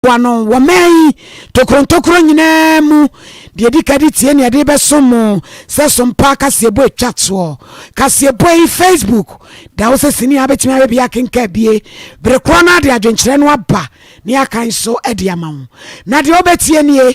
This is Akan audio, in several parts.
Boa no wɔ man yi ntokorontokoro nyinaa mu, deɛ ɛdi ka de tie nea ɛde rebɛsom mo sɛ som pa kaseɛbɔ ɛtwa toɔ. Kaseɛbɔ yi Facebook da wo sɛ sini a wobɛtumi ahwɛ bi akenkan bie bere korɔ no ara de adwenkyerɛ no aba ne akan so de ama wo. Na deɛ wobɛtie nie,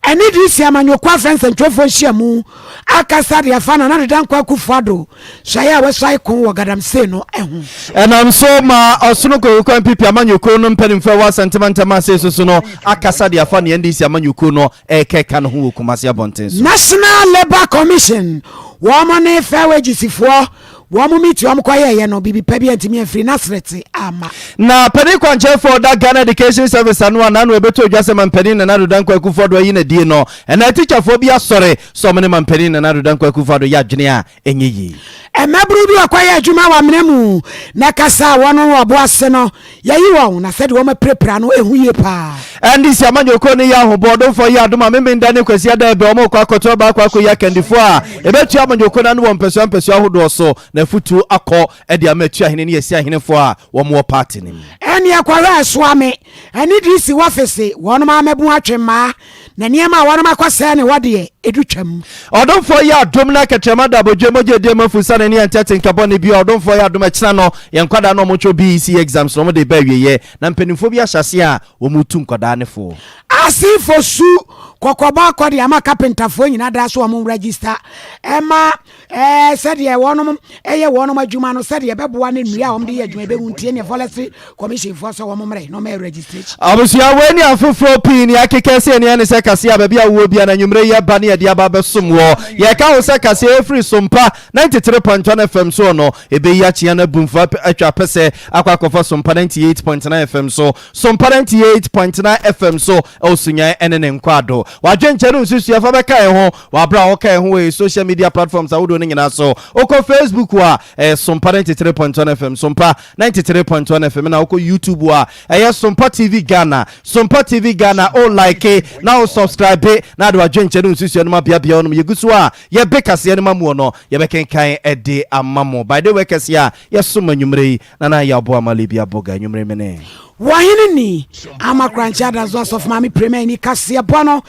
Ɛne DC Amanyɔkuo Afrɛ Nsɛntwerɛfoɔ Nhyiamu akasa de afa Nana Addo Dankwa Akufo Addo suaeɛ a wasuae ko wɔ Galamsey no ho. Ɛnam so ma Ɔsono Kwaku Kwan PP amanyɔkuo no mpanimfoɔ a ɛwɔ Asante mantam ase so so no akasa de afa nea NDC amanyɔkuo no rekeka no ho wɔ Kumasi abɔnten so. National Labour Commission wɔn ne Fair Wages foɔ Wɔn meeting a wɔkɔ yɛɛyɛ no biribi pa bi antumi amfiri Nazareth amma. Na panin kwankyerɛfoɔ a ɔda Ghana Education Service ano a n'ano ɛbɛtɔ dwa sɛ Mampanin Nana Addo Dankwa Akufo-Addo ayi no adie no, ɛnnɛ atikyafoɔ bi asɔre sɛ wɔn ne Mampanin Nana Addo Dankwa Akufo-Addo yɛ adwene a ɛnyɛ yie. Mmabunu bi wɔkɔyɛ adwuma wɔ amena mu na kasa a wɔn wɔ bo ase no Yɛayi wɔn, na sɛdeɛ wɔapirapira no, ɛhu yie paa. NDC amanyɔkuo no yɛ ahoboa ɔdomfoɔ yɛ adom a Memenda ne Kwasiada ɛbɛ wɔn rekɔ akɔto aba akɔ akɔyi akandifoɔ a ɛbɛtua amanyɔkuo no ano wɔ mpɛsoa mpɛsoa ahodoɔ so na afutuo akɔ de ama atuahene ne asiahenefoɔ a wɔn wɔ party no mu. Ɛneɛ kɔhwɛ Ɛsoame ɛne DC wɔfese wɔnom amɛbu atwe mmaa Na nneɛma a wɔnom akɔsɛe ne hɔ deɛ, ɛdu twam. Ɔdomfoɔ yɛ adom na kɛtrɛma da abodwe mogya adi ama fusane ne yɛn tɛte nka bɔne bio Ɔdomfoɔ yɛ adom ɛkyena no yɛn nkwadaa no ɔmo twerɛ BEC exams no ɔmo de ba awieɛ na mpanimfoɔ bi ahyɛ aseɛ a wɔn tu nkwadaa no foɔ. Asifo su kɔkɔbɔ akɔ de ama kapentafoɔ nyina daa so wɔn register ɛma Ɛɛ, sɛdeɛ wɔnom yɛ wɔnom adwuma no, sɛdeɛ ɛbɛboa ne nnua a wɔn de yɛ adwuma ɛbɛhu nti ɛneɛ Forestry Commission foɔ sɛ wɔn mmerɛ na wɔn yɛ registration. Abusua, wei ne afoforɔ pii nea akeka asi ani ne sɛ kaseɛ a baabi a wowɔ biara no anwummerɛ yi ɛba ne yɛde aba abɛsom woɔ. Yɛka wo sɛ kaseɛ ɛfiri Sompa 93.1 FM soɔ no, ɛbɛyi akyea no abu mfua atwa apɛsɛ akɔ akɔfa Sompa 98.9 FM so. Sompa 98.9 FM so ɛwɔ Sunyani ɛne ne nkwaado. W'adwenkyɛ ne wo nsusuiɛ fa bɛka yɛn ho Wɔ abere a wɔka yɛn ho wɔ yɛn social media platforms ahodoɔ no nyinaa so. Wokɔ Facebook a, ɛyɛ Sompa 93.1 FM, Sompa 93.1 FM, na wokɔ YouTube a, ɛyɛ Sompa TV Ghana, Sompa TV Ghana. O like na o subscribe na ade wadwenkyɛ ne nsusua no ma beabea hɔnom. Yɛgu so a yɛbe kaseɛ no ma muo no, yɛbɛkenkan de ama mo. By the way, kɛseɛ a yɛsom anwummerɛ yi, Nana Yaw Boamah Libya Boga, anwummerɛ mene. Wɔhene ni, Ama Korankye Adazo Asɔfo Maame Prema ni kaseɛbɔ no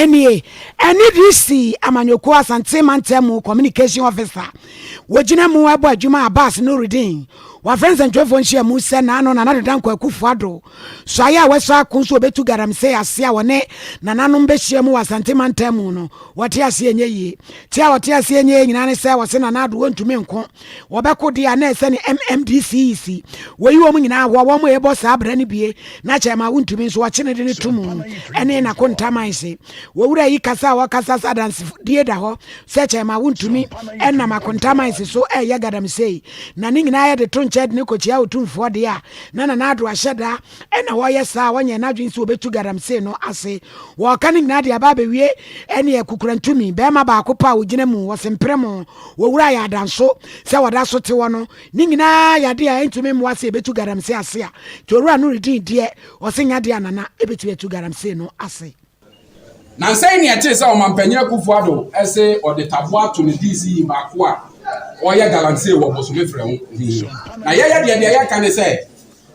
nie. Ɛne DC Amanyɔkuo Asante Mantam mu Communication Officer wɔgyina mu ɛbɔ adwuma Abbas Nurudeen. Wafrɛ nsɛntwerɛfoɔ nhyiamu sɛ naano Nana Addo Dankwa Akufo Addo suaeɛ a wasua ako nso ɔbɛtu galamsey ase a wɔne nananom bɛhyia mu wɔ Asante Mantam mu no wɔte aseɛ nyɛ yie. Te a wɔte aseɛ nyɛ yie nyinaa ne sɛ wɔse Nana Addo wɔntumi nko Wɔbɛko deɛ a na ɛsɛ ne MMDCEC. Wɔyi wɔn nyinaa ahoa, wɔn a ɛbɔ saa bra no bie na kyɛ ma wontumi nso wɔkye no de no to mu ɛne n'akontaman se. Wɔwura yi kasa a wɔkasa sɛ adansedie da hɔ sɛ kyɛ ma wontumi ɛnam akontaman se so ɛyɛ gadamsei na ne nyinaa yɛde to nkyɛn de no kɔkyia otumfoɔ deɛ a na Nana Addo ahyɛ da ɛna wɔyɛ saa a wɔnyɛ n'adwene sɛ wɔbɛtu gadamsei no ase. Wɔka ne nyinaa de aba abɛwie ɛneɛ kukurantumi bɛrima baako pɛ a ɔgyina mu wɔse mpremo Wɔwura yɛ adanso sɛ wɔda so te hɔ no, ne nyinaa yɛ adeɛ a ɛntumi mmoa sɛ yɛbɛtu galamsey ase a, nti Owura Nurudeen deɛ ɔse nyɛ adeɛ a Nana bɛtumi atu galamsey no ase. Nansa yi na yɛtee sɛ Ɔmanpanyin Akufo Addo se ɔde taboa ato ne DC baako a ɔreyɛ galamsey wɔ Bosome-Frɛ ho ho. Na yɛyɛ deɛ deɛ yɛka ne sɛ,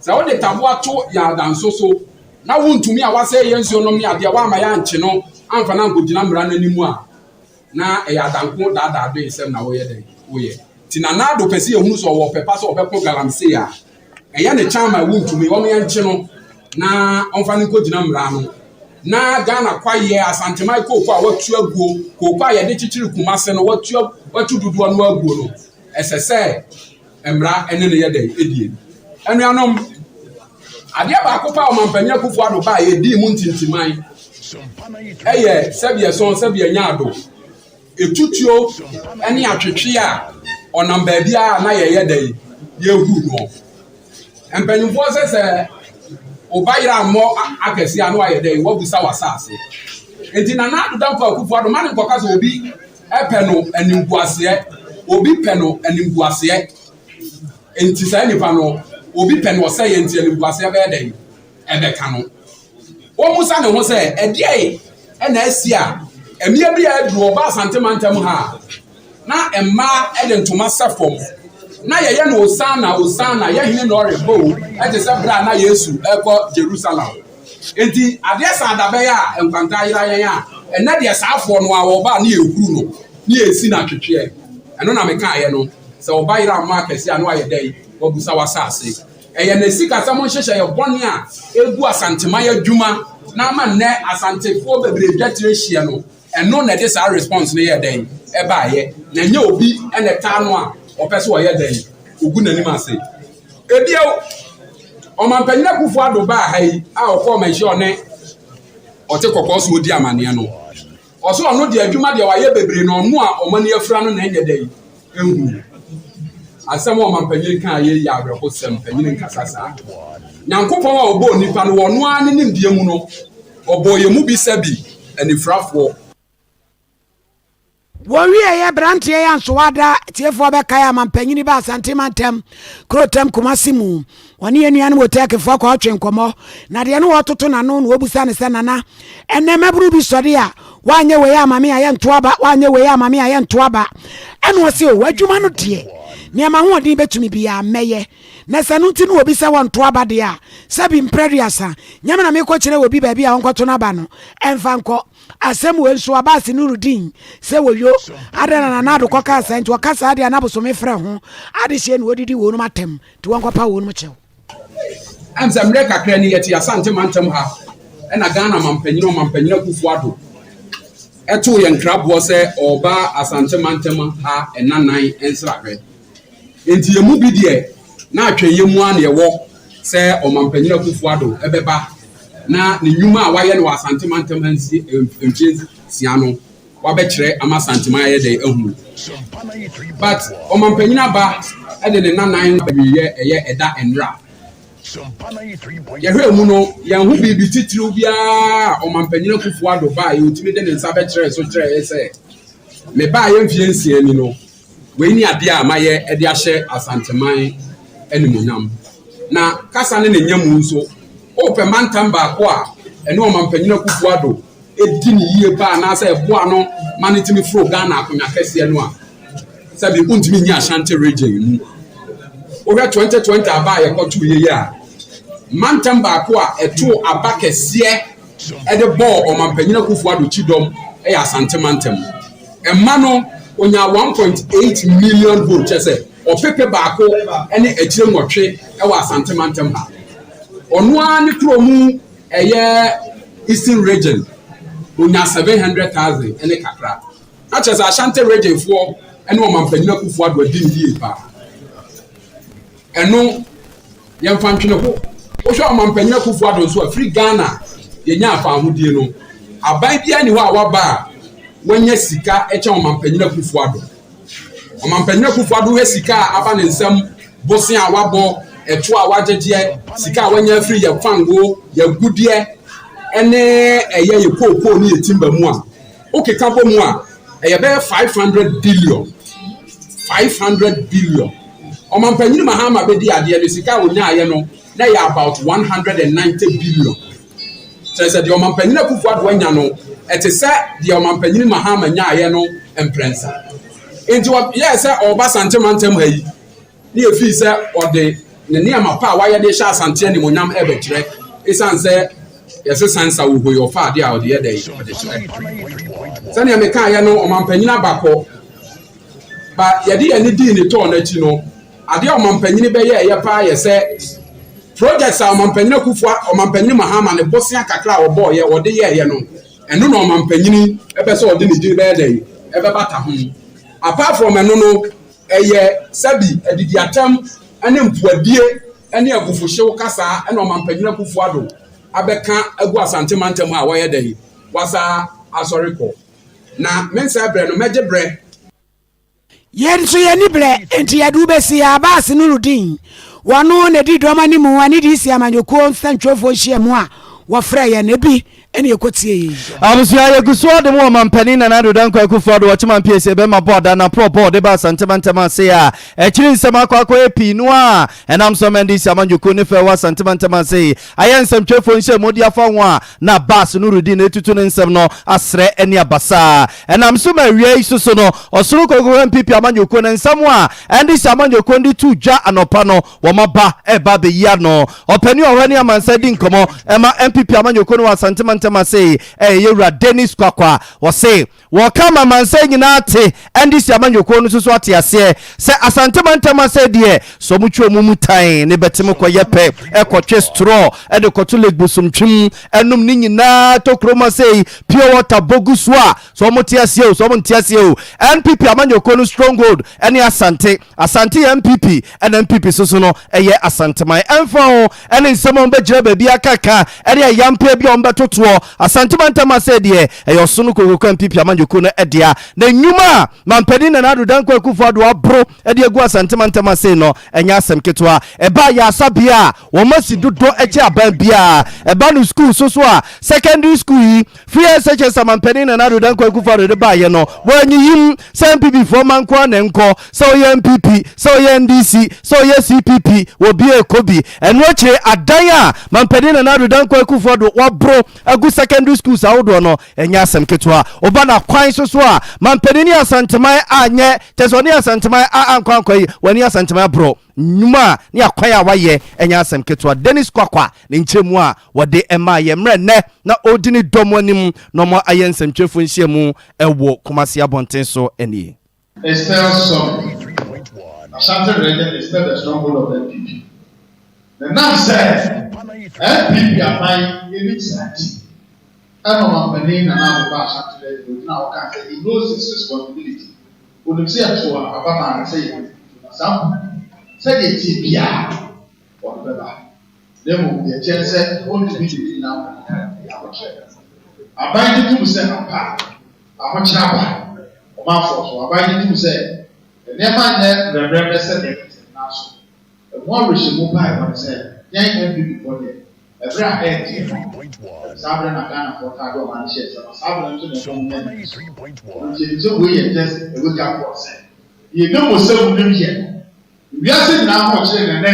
sɛ wode taboa to yɛn adanso so na wontumi a wasɛe yɛn nsuo nom ne adeɛ woamma yɛankye no amfa no ankɔgyina mmara no anim a, na ɛyɛ adanko daadaa doe sɛm na woyɛ dɛn woyɛ nti Nana Addo pɛ sɛ yɛhunu sɛ ɔwɔ ɔpɛ pa sɛ ɔbɛko galamsey a ɛyɛ ne kyan ma ɛwo ntumi wɔn yɛnkye no na ɔmfa no nkɔgyina mmara no na Ghana kwayɛ Asanteman kooko a watu aguo kooko a yɛde kyekyere Kumase no watu watu dodoɔ no aguo no ɛsɛ sɛ mmara ne no yɛ dɛn ɛdie. Anuanom, adeɛ baako pa a Ɔmampanyin Akufo Addo baa yɛdii mu ntintiman ɛyɛ sɛbi ɛsɔn sɛbi ɛnya ado etutuo ne atwetwe a ɔnam baabi a na yɛyɛ dɛn yɛhu noɔ. Mpanyinfoɔ sɛ sɛ ɔba yere ammɔ akɛse a na wayɛ dɛn wabusa w'asase. Nti Nana Addo Dankwa Akufo Addo ma ne nkɔka sɛ obi pɛ no animguaseɛ, obi pɛ no animguaseɛ. Nti saa nipa no, obi pɛ no ɔsɛeɛ nti animguaseɛ bɛyɛ dɛn? Ɛbɛka no. Wɔmmisa ne ho sɛ, ɛdeɛn na asi a mmea bi a aduru ɔba Asante mantam ha a, na mmaa de ntoma sɛ fam na yɛyɛ no Osana, Osana, yɛ hene na ɔrebɔ o, ɛte sɛ berɛ a na Yesu rekɔ Jerusalem. Enti adeɛ saa da bɛyɛ a nkwanta ayera yɛn a, ɛnnɛ deɛ saa afoɔ no ara wɔba a ne yɛhuru no, ne yɛsi no atwetweɛ. Ɛno na mekaeɛ no, sɛ wo ba yera mma akɛseɛ a na wayɛ dɛn? Wabusa w'asase. Ɛyɛ n'asikasɛm nhyehyɛeɛ bɔne a ɛgu Asanteman adwuma na ama nnɛ Asantefoɔ bebree dwatire hyeɛ no, ɛno na ɛde saa response no yɛɛ dɛn? Ɛbaeɛ. Na ɛnyɛ obi na ɛtaa no a ɔpɛ sɛ ɔyɛ dɛn? Ɔgu n'anim ase. Ebio, Ɔmanpanyin Akufo Addo baa ha yi a ɔkɔɔ manhyia ɔne ɔte kɔkɔɔ so ɔdi amaneɛ no, ɔsɛ ɔno deɛ adwuma deɛ wayɛ bebree na ɔno a ɔma ani afira no na ɛnyɛ dɛn ɛnhunu. Asɛm a ɔmanpanyin kaa yɛ yɛ awerɛhosɛm, panyin nkasa saa. Nyankopɔn a ɔbɔɔ nipa no wɔ ɔno ara ne nimdeɛ mu no, ɔbɔɔ yɛn mu bi sɛbi anifirafoɔ. Wɔwieeɛ beranteɛ yi ansoa da tiefoɔ bɛkae amampanyini ba Asante mantam kurotam Kumasi mu. Ɔne yɛn nuanom Otekefoɔ kɔɔ twe nkɔmmɔ na deɛ no wɔtoto n'ano na wɔbusa no sɛ Nana ɛnɛ mmabunu bi sɔre a woanyɛ wei ama me a yɛnto aba woanyɛ wei ama me a yɛnto aba ɛna ɔse o adwuma no deɛ nea m'ahoɔden bɛtumi biara mɛyɛ na sɛ no nti no obi sɛ wɔnto aba deɛ a sɛbi mprɛduasa nyɛ me na mekɔkyerɛ obi baabi a ɔnkɔto no aba no ɛmfa nkɔ Asɛm wei nso Abass Nurudeen sɛ wɔyo adɛn na Nana Addo kɔkaa saa nti ɔka saa deɛ a na bosome frɛ ho adehyeɛ na wɔdidi wɔnom atɛm nti wɔnkɔpa wɔnom kyɛw. Ɛm sɛ mmerɛ kakra ni yɛte Asante mantam ha ɛna Ghana manpanyin Ɔmanpanyin Akufo Addo ɛtoo yɛn nkraboɔ sɛ ɔreba Asante mantam ha ɛna nan nsrahwɛ. Enti yɛn mu bi deɛ na atwɛnyɛ mu ara na yɛwɔ sɛ Ɔmanpanyin Akufo Addo ɛbɛba na ne nnwuma a wayɛ no wɔ Asante mantam ha nsie mfie nsia no wabɛkyerɛ ama Asanteman ayɛ dɛn ahunu. But ɔmanpanyin aba de ne nanan awieɛ ɛyɛ ɛda nnra. Yɛhwɛɛ mu no yɛn ho biribi titiriw biara a ɔmanpanyin Akufo Addo baeɛ ɔtumi de ne nsa bɛkyerɛɛ so kyerɛɛ sɛ mebaeɛ mfie nsia ni no Wei ne adeɛ a mayɛ de ahyɛ Asanteman animuonyam. Na kasa ne ne nyamu nso, wopɛ mantam baako a ɛne Ɔmanpanyin Akufo Addo di no yie paa anaasɛ ɛboa no ma no tumi foro Ghana akonnwa kɛseɛ no a, sɛbi wontumi nyi Ashanti region mu. Wohwɛ 2020 aba a yɛkɔtoo yei a, mantam baako a ɛtoo aba kɛseɛ de bɔɔ Ɔmanpanyin Akufo Addo kyidɔm yɛ Asante mantam. Ɛma no onyaa 1.8 million vote, kyerɛ sɛ ɔpepe baako ne akyire nwɔtwe wɔ Asante mantam ha. Ɔno ara ne kuro mu ɛyɛ Eastern region, onyaa 700,000 ne kakra. Na kyerɛ sɛ Ashanti region foɔ ne Ɔmanpanyin Akufo Addo adi no yie paa. Ɛno yɛmfa ntwene ho. Wohwɛ Ɔmanpanyin Akufo Addo nso a, firi Ghana yɛnyaa faahodie no, aban biara nni hɔ a waba a wanya sika kyɛn Ɔmanpanyin Akufo Addo. Ɔmanpanyin Akufo Addo hwɛ sika a aba ne nsam, bosea a wabɔ, ɛto a wagyegyeɛ, sika a wanya afiri yɛ fango, yɛ agudeɛ, ɛne ɛyɛ yɛ kookoo ne yɛ timba mu a, wokeka bɔ mu a, ɛyɛ bɛyɛ 500 billion. 500 billion. Ɔmanpanyin Mahama bɛdi adeɛ no, sika a ɔnyaeɛ no, na ɛyɛ about 190 billion. Kyerɛ sɛ deɛ Ɔmanpanyin Akufo Addo anya no, ɛte sɛ deɛ Ɔmanpanyin Mahama nyaeɛ no mprɛnsa. Enti ɔyɛɛ sɛ ɔreba Asante mantam ha yi, ne yɛfii sɛ ɔde ne nneɛma pa a wayɛ de rehyɛ Asante animuonyam rebɛkyerɛ. Esiane sɛ yɛse sansa wɔ hɔ yi, ɔfa adeɛ a ɔde yɛ dɛn? Ɔde kyerɛ. Sɛdeɛ mekaeɛ no, Ɔmanpanyin abakɔ Ba yɛde yɛn ani dii ne tɔɔ no akyi no, adeɛ a ɔmampanyini bɛyɛɛyɛ paa yɛ sɛ projects a ɔmampanyini Akufo ɔmampanyini Mahama ne bosea kakra a ɔbɔɔyɛ ɔde yɛɛyɛ no, ɛno na ɔmampanyini ɛpɛ sɛ ɔde ne din bɛyɛ dɛn ɛbɛbata ho. Apart from ɛno no, ɛyɛ sɛbi adidiatɛm ne mpoadie ne abufuhyew kasa na ɔmampanyini Akufo Addo abɛka agu Asante mantam ha a wɔyɛ dɛn wasa asɔre kɔ. Na me nsa brɛ no, mɛgye brɛ. Yɛn nso yɛn ani brɛ, enti yɛde wo bɛsi Abbas Nurudeen. Wɔno na ɛdi dɔm anim ne DC amanyɔkuo nsɛntwerɛfoɔ nhyiamu a wɔfrɛeɛ no bi Ɛne ɛkɔtie yi. Abusua yɛgu so ade mu ɔmampanin Nana Addo Dankwa Akufo-Addo ɔkyema mpiesie bɛma bɔɔd anaporɔ bɔɔd ba Asante mantam ase a akyiri nsɛm akɔ akɔyɛ pii no a ɛnam so ama NDC amanyɔkuo ne fɛ wɔ Asante mantam ase yi ayɛ nsɛmtwerɛfoɔ nhyiamu de afa ho a na Abbas Nurudeen retutu ne nsɛm no asrɛ ne abasaa ɛnam so ma awia yi soso no ɔsoro kɔkɔhwɛ NPP amanyɔkuo no nsɛm a NDC amanyɔkuo no de to dwa anɔpa no Wɔn aba reba abɛyi ano. Ɔpanin a ɔhwɛ ne amansan di nkɔmmɔ ma NPP amanyɔkuo no wɔ Asante mantam ase yi yɛ Yɛwura Dennis Kwakwa. Ɔse wɔka ama amansan nyinaa ate, NDC amanyɔkuo no nso so ate aseɛ sɛ Asante mantam ase deɛ sɛ wɔn twe wɔn mu tan ne bɛtem kɔyɛ pɛ kɔtwe straw de kɔto Lake Bosomtwem nom ne nyinaa tɔ kurom ase yi pure water bɔ gu so a sɛ wɔn te aseɛ o sɛ wɔn nte aseɛ o NPP amanyɔkuo no stronghold ne Asante. Asante yɛ NPP ɛna NPP soso no ɛyɛ Asanteman. Ɛmfa ho ɛne nsɛm a wɔbɛgyina baabi akaka ɛne ayampɛ bi a wɔbɛtotoɔ, Asante mantam asɛ deɛ ɛyɛ ɔsono kokroko NPP amanyɔkuo no dea. Na nnwuma a Mampanin Nana Addo Dankwa Akufo Addo aboro de agu Asante mantam ase no ɛnyɛ asɛm ketewa. Ɛba ayaresabea a wɔn asi dodɔ kyɛ aban biara. Ɛba no sukuu soso a secondary school yi Free SHS a Mampanin Nana Addo Dankwa Akufo-Addo de baeɛ no, wɔanyiyim sɛ NPP foɔ mma nko ara na ɛnkɔ, sɛ woyɛ NPP, sɛ woyɛ NDC, sɛ woyɛ CPP, obiara ɛkɔ bi. Ɛno akyire, adan a Mampanin Nana Addo Dankwa Akufo-Addo waboro agu secondary schools ahodoɔ no, ɛnyɛ asɛm ketewa. Woba n'akwan so so a, Mampanin ne Asanteman anyɛ, kyerɛ sɛ ɔne Asanteman ankɔ ankɔ yi, wani Asanteman aboro. Nnwuma a ne akwan a wayɛ nyɛ asɛm ketewa. Dennis Kwakwa ne nkyerɛmu a wɔde maa yɛ mmerɛ nnɛ na ɔredi ne dɔm anim na wɔayɛ nsɛmtwerɛfoɔ nhyiamu wɔ Kumasi abɔnten so nie. It's still solid. Ashanti region is still the stronghold of NPP. Na ɛnam sɛ NPP aban ani saa nti, ɛna ɔmampanin Nana Addo baa Ashanti region ogyina hɔ kaa sɛ he knows his responsibility. Onim sɛ yɛtow aba maa no sɛ yɛbɛdi dwuma saa mpo sɛdeɛ ɛteɛ biara no, ɔde bɛba. Na mmom deɛ ɛteɛ ne sɛ ɔntumi de ne nyinaa nkɔ ne kan, ɛyɛ ahokyerɛ. Aban gye tom sɛ ampa ahokyerɛ aba ɔmanfoɔ so. Aban gye tom sɛ nneɛma nyɛ mmerɛmmerɛmmerɛ sɛdeɛ ɛte nanso Ɛho awerɛhyɛmu pa a yɛwɔ ne sɛ, yɛn NPP foɔ deɛ, ɛberɛ a ɛyɛ den no, saa berɛ na Ghanafoɔ taa de ɔman no hyɛ nsam, na saa berɛ no nso na ɛho hia yɛn nso. Ɛno nti yɛnim sɛ wei yɛ just a wake up call sɛ, deɛ yɛnim mo sɛ monim yɛ no, wiase nyinaa ho rekyere no ɛnnɛ.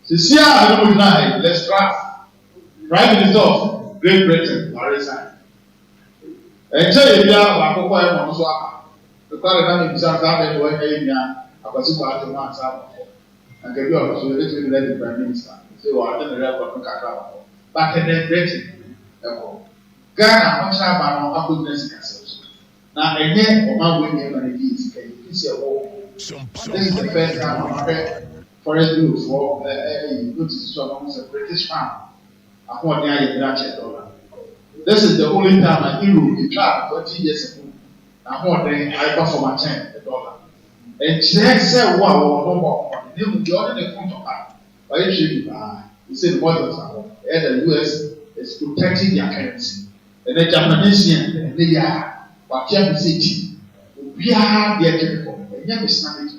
Seesei a me ne mo gyina ha yi, Liz Truss, Prime Minister of Great Britain, waresign. Ɛnkyɛeɛ biara baako kɔeɛ ma ɔno nso aba. Nokware na mibisa no sɛ adɛn na wannya yɛn nua Akwasi Kwarteng ho ansa na ɔkɔ. Anka bi a ɔno nso yɛbɛtumi de no adi Prime Minister. Seesei wagye ne record no kakra wɔ hɔ. But ɛnnɛ Britain kɔ. Ghana ahokyere aba no akɔgyina sikasɛm so. Na ɛnyɛ ɔman wei na ɛma no di yɛn sika yi ɛfiri sɛ wɔ This is the first time a mahwɛ Forest Bureau foɔ ɛyi notice so a mahu sɛ British pound ahoɔden ayɛ mmerɛ akyɛn dollar. This is the only time a Euro etwaa no 20 years ago n'ahoɔden reba fam akyɛn the dollar. Ɛnkyerɛ sɛ wo a wɔwɔ no bɔ mmɔden, na mmom deɛ ɔne ne ko ntɔkwa no, wayɛ training paa. Seesei no muscles abɔ. Ɛyɛ the US is protecting their currency. Ɛnɛ Japanese yen, ɛnɛ yi ara, wate ase sɛ ti. Obiara deɛ twe ne kɔ. Ɛnyɛ Islamic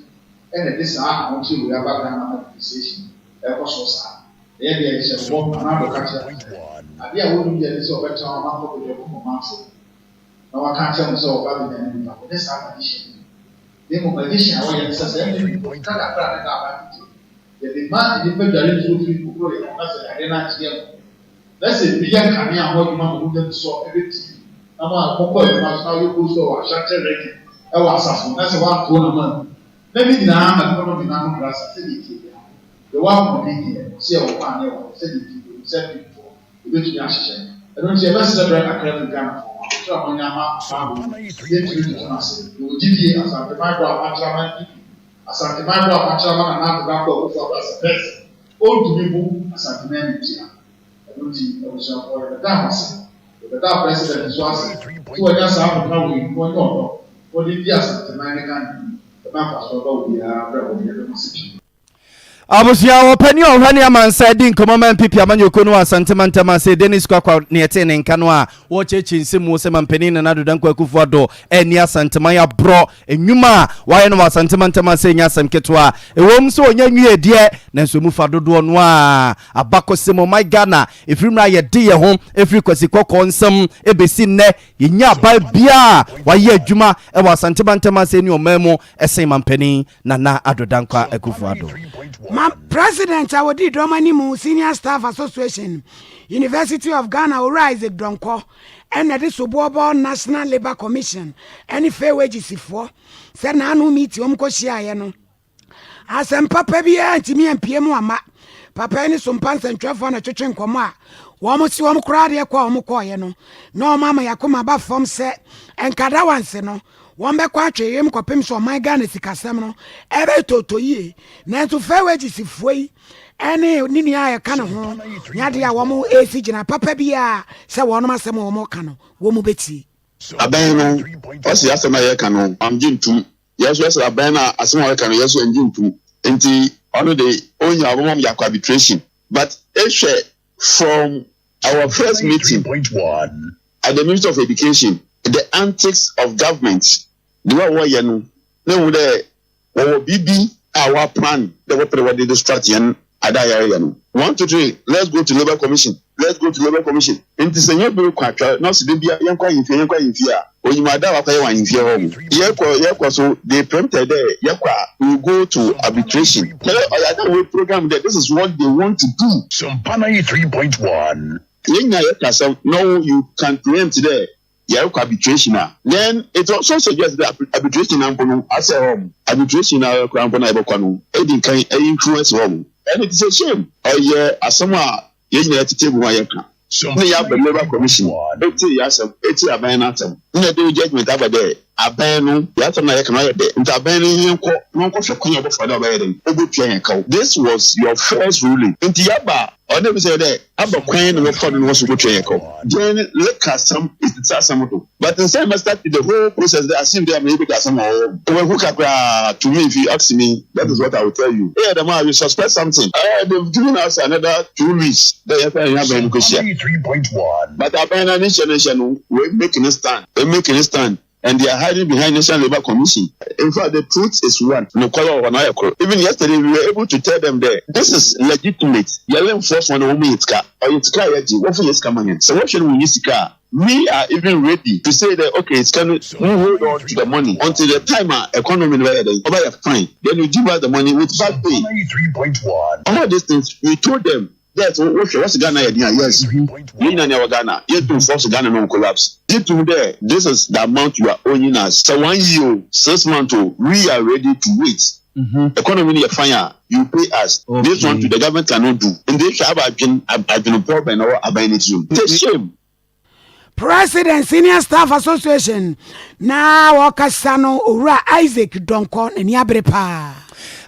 ɛna ɛde saa ahokyere wei aba Ghana ama depreciation ɛrekɔ soro saa. Ɛyɛ deɛ ɛhyɛ bɔ anaa dɔ ka kyerɛ no sɛ, adeɛ a wɔnnim deɛ ne sɛ ɔbɛtena hɔ ama akɔ baabi a ɔkɔm ɔmanfoɔ. na waka akyerɛ mo sɛ ɔba bɛnya ne nipa, ɔnyɛ saa magician no bi. Na mmom magician a ɔyɛ ne sɛ, saa nnipa no sika kakra a ne da aba tete no, yɛde ma nnipa dware nsuo firi hohoro yɛn ho na sɛ yareɛ no ankye yɛn ho. Na sɛ bi yɛ nkanea ho adwuma ma monya bi sɔ hwɛ TV na mo a mokɔ adwuma so na woyɛ post wɔ Ashanti Region wɔ asafo na sɛ woantoɔ na moanwu na ne nyinaa ma economy no ano brɛ asa sɛdeɛ ɛteɛ biara no yɛwɔ ahoɔden deɛ ɔse yɛwɔ kwan ne yɛwɔ hɔ sɛdeɛ ɛteɛ biara ɔnim sɛ mpanyinfoɔ yɛbɛtumi ahyehyɛ. Ɛno nti yɛbɛsrɛ berɛ kakra afiri Ghanafoɔ hɔ, aboterɛ a moanya ama Bible yi, yɛntumi ntoto no ase. Yɛwɔ gyidie, Asanteman berɛ a moakyerɛ ama NPP, Asanteman berɛ a moakyerɛ ama Nana Addo Dankwa Akufo-Addo as a person, ɔntumi mmu Asanteman animtia. Ɛno nti abusuafoɔ yɛbɛda mo ase, yɛbɛda President nso ase sɛ wanya saa ahoka wei na ɔnyɛ ɔdɔ na ɔde di Asanteman ne Ghana anim, ɛma mfasoɔ ba obiara abrabɔ mu. Yɛda mo ase pii. Abusua ɔpanin a ɔhwɛ ne amansan di nkɔmmɔ ma NPP amanyɔkuo no wɔ Asante mantam ase, Dennis Kwakwa ne ɛtee ne nka no a wɔrekyerɛkyerɛ nsɛm mu sɛ mampanin Nana Addo Dankwa Akufo-Addo anni Asanteman aborɔ nnwuma a wayɛ no wɔ Asante mantam ase nyɛ asɛm ketewa. Ɛwom sɛ ɔnya nwiee deɛ, nanso emu fa dodoɔ no ara abakɔsɛm ɔman Ghana ɛfiri mmerɛ a yɛde yɛn ho firi Kwasi Kɔkɔɔ nsam bɛsi nnɛ yɛnnya aban biara a wayɛ adwuma wɔ Asante mantam ase ne ɔman mu sen mampanin Nana Addo Dankwa Akufo-Addo. Ma President a ɔdi dɔm anim Senior Staff Association, University of Ghana Owura Isaac Donkor na ɛde soboɔ bɔ National Labour Commission ne Fair Wages foɔ sɛ n'ano meeting wɔn kɔhyiaeɛ no asɛm papa biara ntumi ampue mu amma. Papa yi ne Sompa nsɛntwerɛfoɔ na ɛtwetwe nkɔmmɔ a wɔn se wɔn koraa deɛ kɔ a wɔn kɔɔeɛ no na wɔn ama yɛakoma aba fam sɛ nkadawanse no wɔn bɛkɔ atweyem kɔpem sɛ ɔman Ghana sikasɛm no ɛbɛtɔtɔ yie. Nanso Fair Wages foɔ yi ɛne ne nua a ɛka ne ho nyɛ adeɛ a wɔn ɛresi gyina papa biara sɛ wɔn asɛm a wɔn ka no wɔn bɛtie. Abɛn no, ɔse asɛm a yɛka no ɔnngye nntum. Yɛn so yɛse abɛn no a asɛm a ɔreka no yɛn so yɛnngye nntum. Ntsi ɔno de onya ɔbɛma yɛakɔ arbitration. But ehwɛ from our first meeting at the Ministry of Education, the antics of government, the way a wɔyɛ no na ehu dɛ Wɔwɔ biribi a wɔaplan dɛ wɔpɛ dɛ wɔdze distract hɛn adze a yɛreyɛ no. One two three, let's go to Labour Commission, let's go to Labour Commission. Ntsi sɛ hɛn ber kɔ atwar na ɔse da biara yɛnkɔ ahemfie, yɛnkɔ ahemfie a, onyim adze a wɔakɔyɛ wɔ ahemfie hɔ no. Yɛkɔ yɛkɔ so, they preempted dɛ yɛkɔ a, we will go to arbitration. Kyerɛ ɔyɛ adze a woeprogram dɛ this is what they want to do. Sompa 93.1. Hɛn nyina yɛka asɛm, no you can preempt dɛ yɛrokɔ arbitration a, then it also suggests dɛ arbitration no mpo no asɛɛ hɔ. Arbitration no ara koraa mpo no a yɛbɔkɔ no, edi nkan influence hɔ. And it is a shame. Ɔyɛ asɛm a yɛn nyinaa yɛte table ho a yɛka. Nna yɛaba Labour Commission, etsie yɛn asɛm, etsie aban no asɛm. Nna yɛde judgement aba dɛ aban no, yɛn asɛm no a yɛka no ɔyɛ dɛ, ntsi aban no nye nkɔ na ɔnkɔhwɛ kwan a ɔbɛfa do a ɔbɛyɛ dɛn, obotua hɛn kaw. This was your first ruling. Ntsi yɛaba a, ɔwɔ dɛ ebisa yɛn dɛ, Aba kwan na wɔfa do na wɔso botua yɛ kaw. Dɛn leka asɛm etsitsi asɛm do. But nsan mɛ start the whole process dɛ as if dɛ meyɛ bedi asɛm wɔ hɔ. Oehu kakra to me if you ask me that is what I will tell you. Eyɛ dɛm a you suspect something. Eh they've given us another 2 weeks dɛ yɛnsan yɛnye aban no nkohyia. But aban no ne nhyɛ ne nhyɛ no wei make ne stand, wei make ne stand. And they are hiding behind National Labour Commission. In fact, the truth is one. Nokwar wɔ hɔ na ɔyɛ kor. Even yesterday, we were able to tell them dɛ this is legitimate. Yɛrennforce hɔn dɛ wɔmma hɛn sika. Ɔyɛ sika a yɛgye, wɔmfa hɛn sika mma hɛn. Sɛ wɔhwɛ no wonnyi sika a, we are even ready to say dɛ okay, sika no, mo hold on to the money until the time a economy no bɛyɛ dɛn, ɔbɛyɛ fine. Then you give us the money with back pay. All these things, we told them. Yes, wo hwɛ wɔsi Ghana yɛ den a yes yɛn nyinaa ni ɛwɔ Ghana yɛ tum force Ghana no collapse gye tum dɛ this is the amount you are owing us sɛ 1 year o, 6 months o, we are ready to wait. Economy no yɛ fine a, you pay us. This one too, the government cannot do. Nti ehwɛ aba adwen adwenepɔw bɛn na ɔwɔ aban ne tirim? It's a shame. President Senior Staff Association na wɔkasa no, Owura Isaac Donkor n'ani abere paa.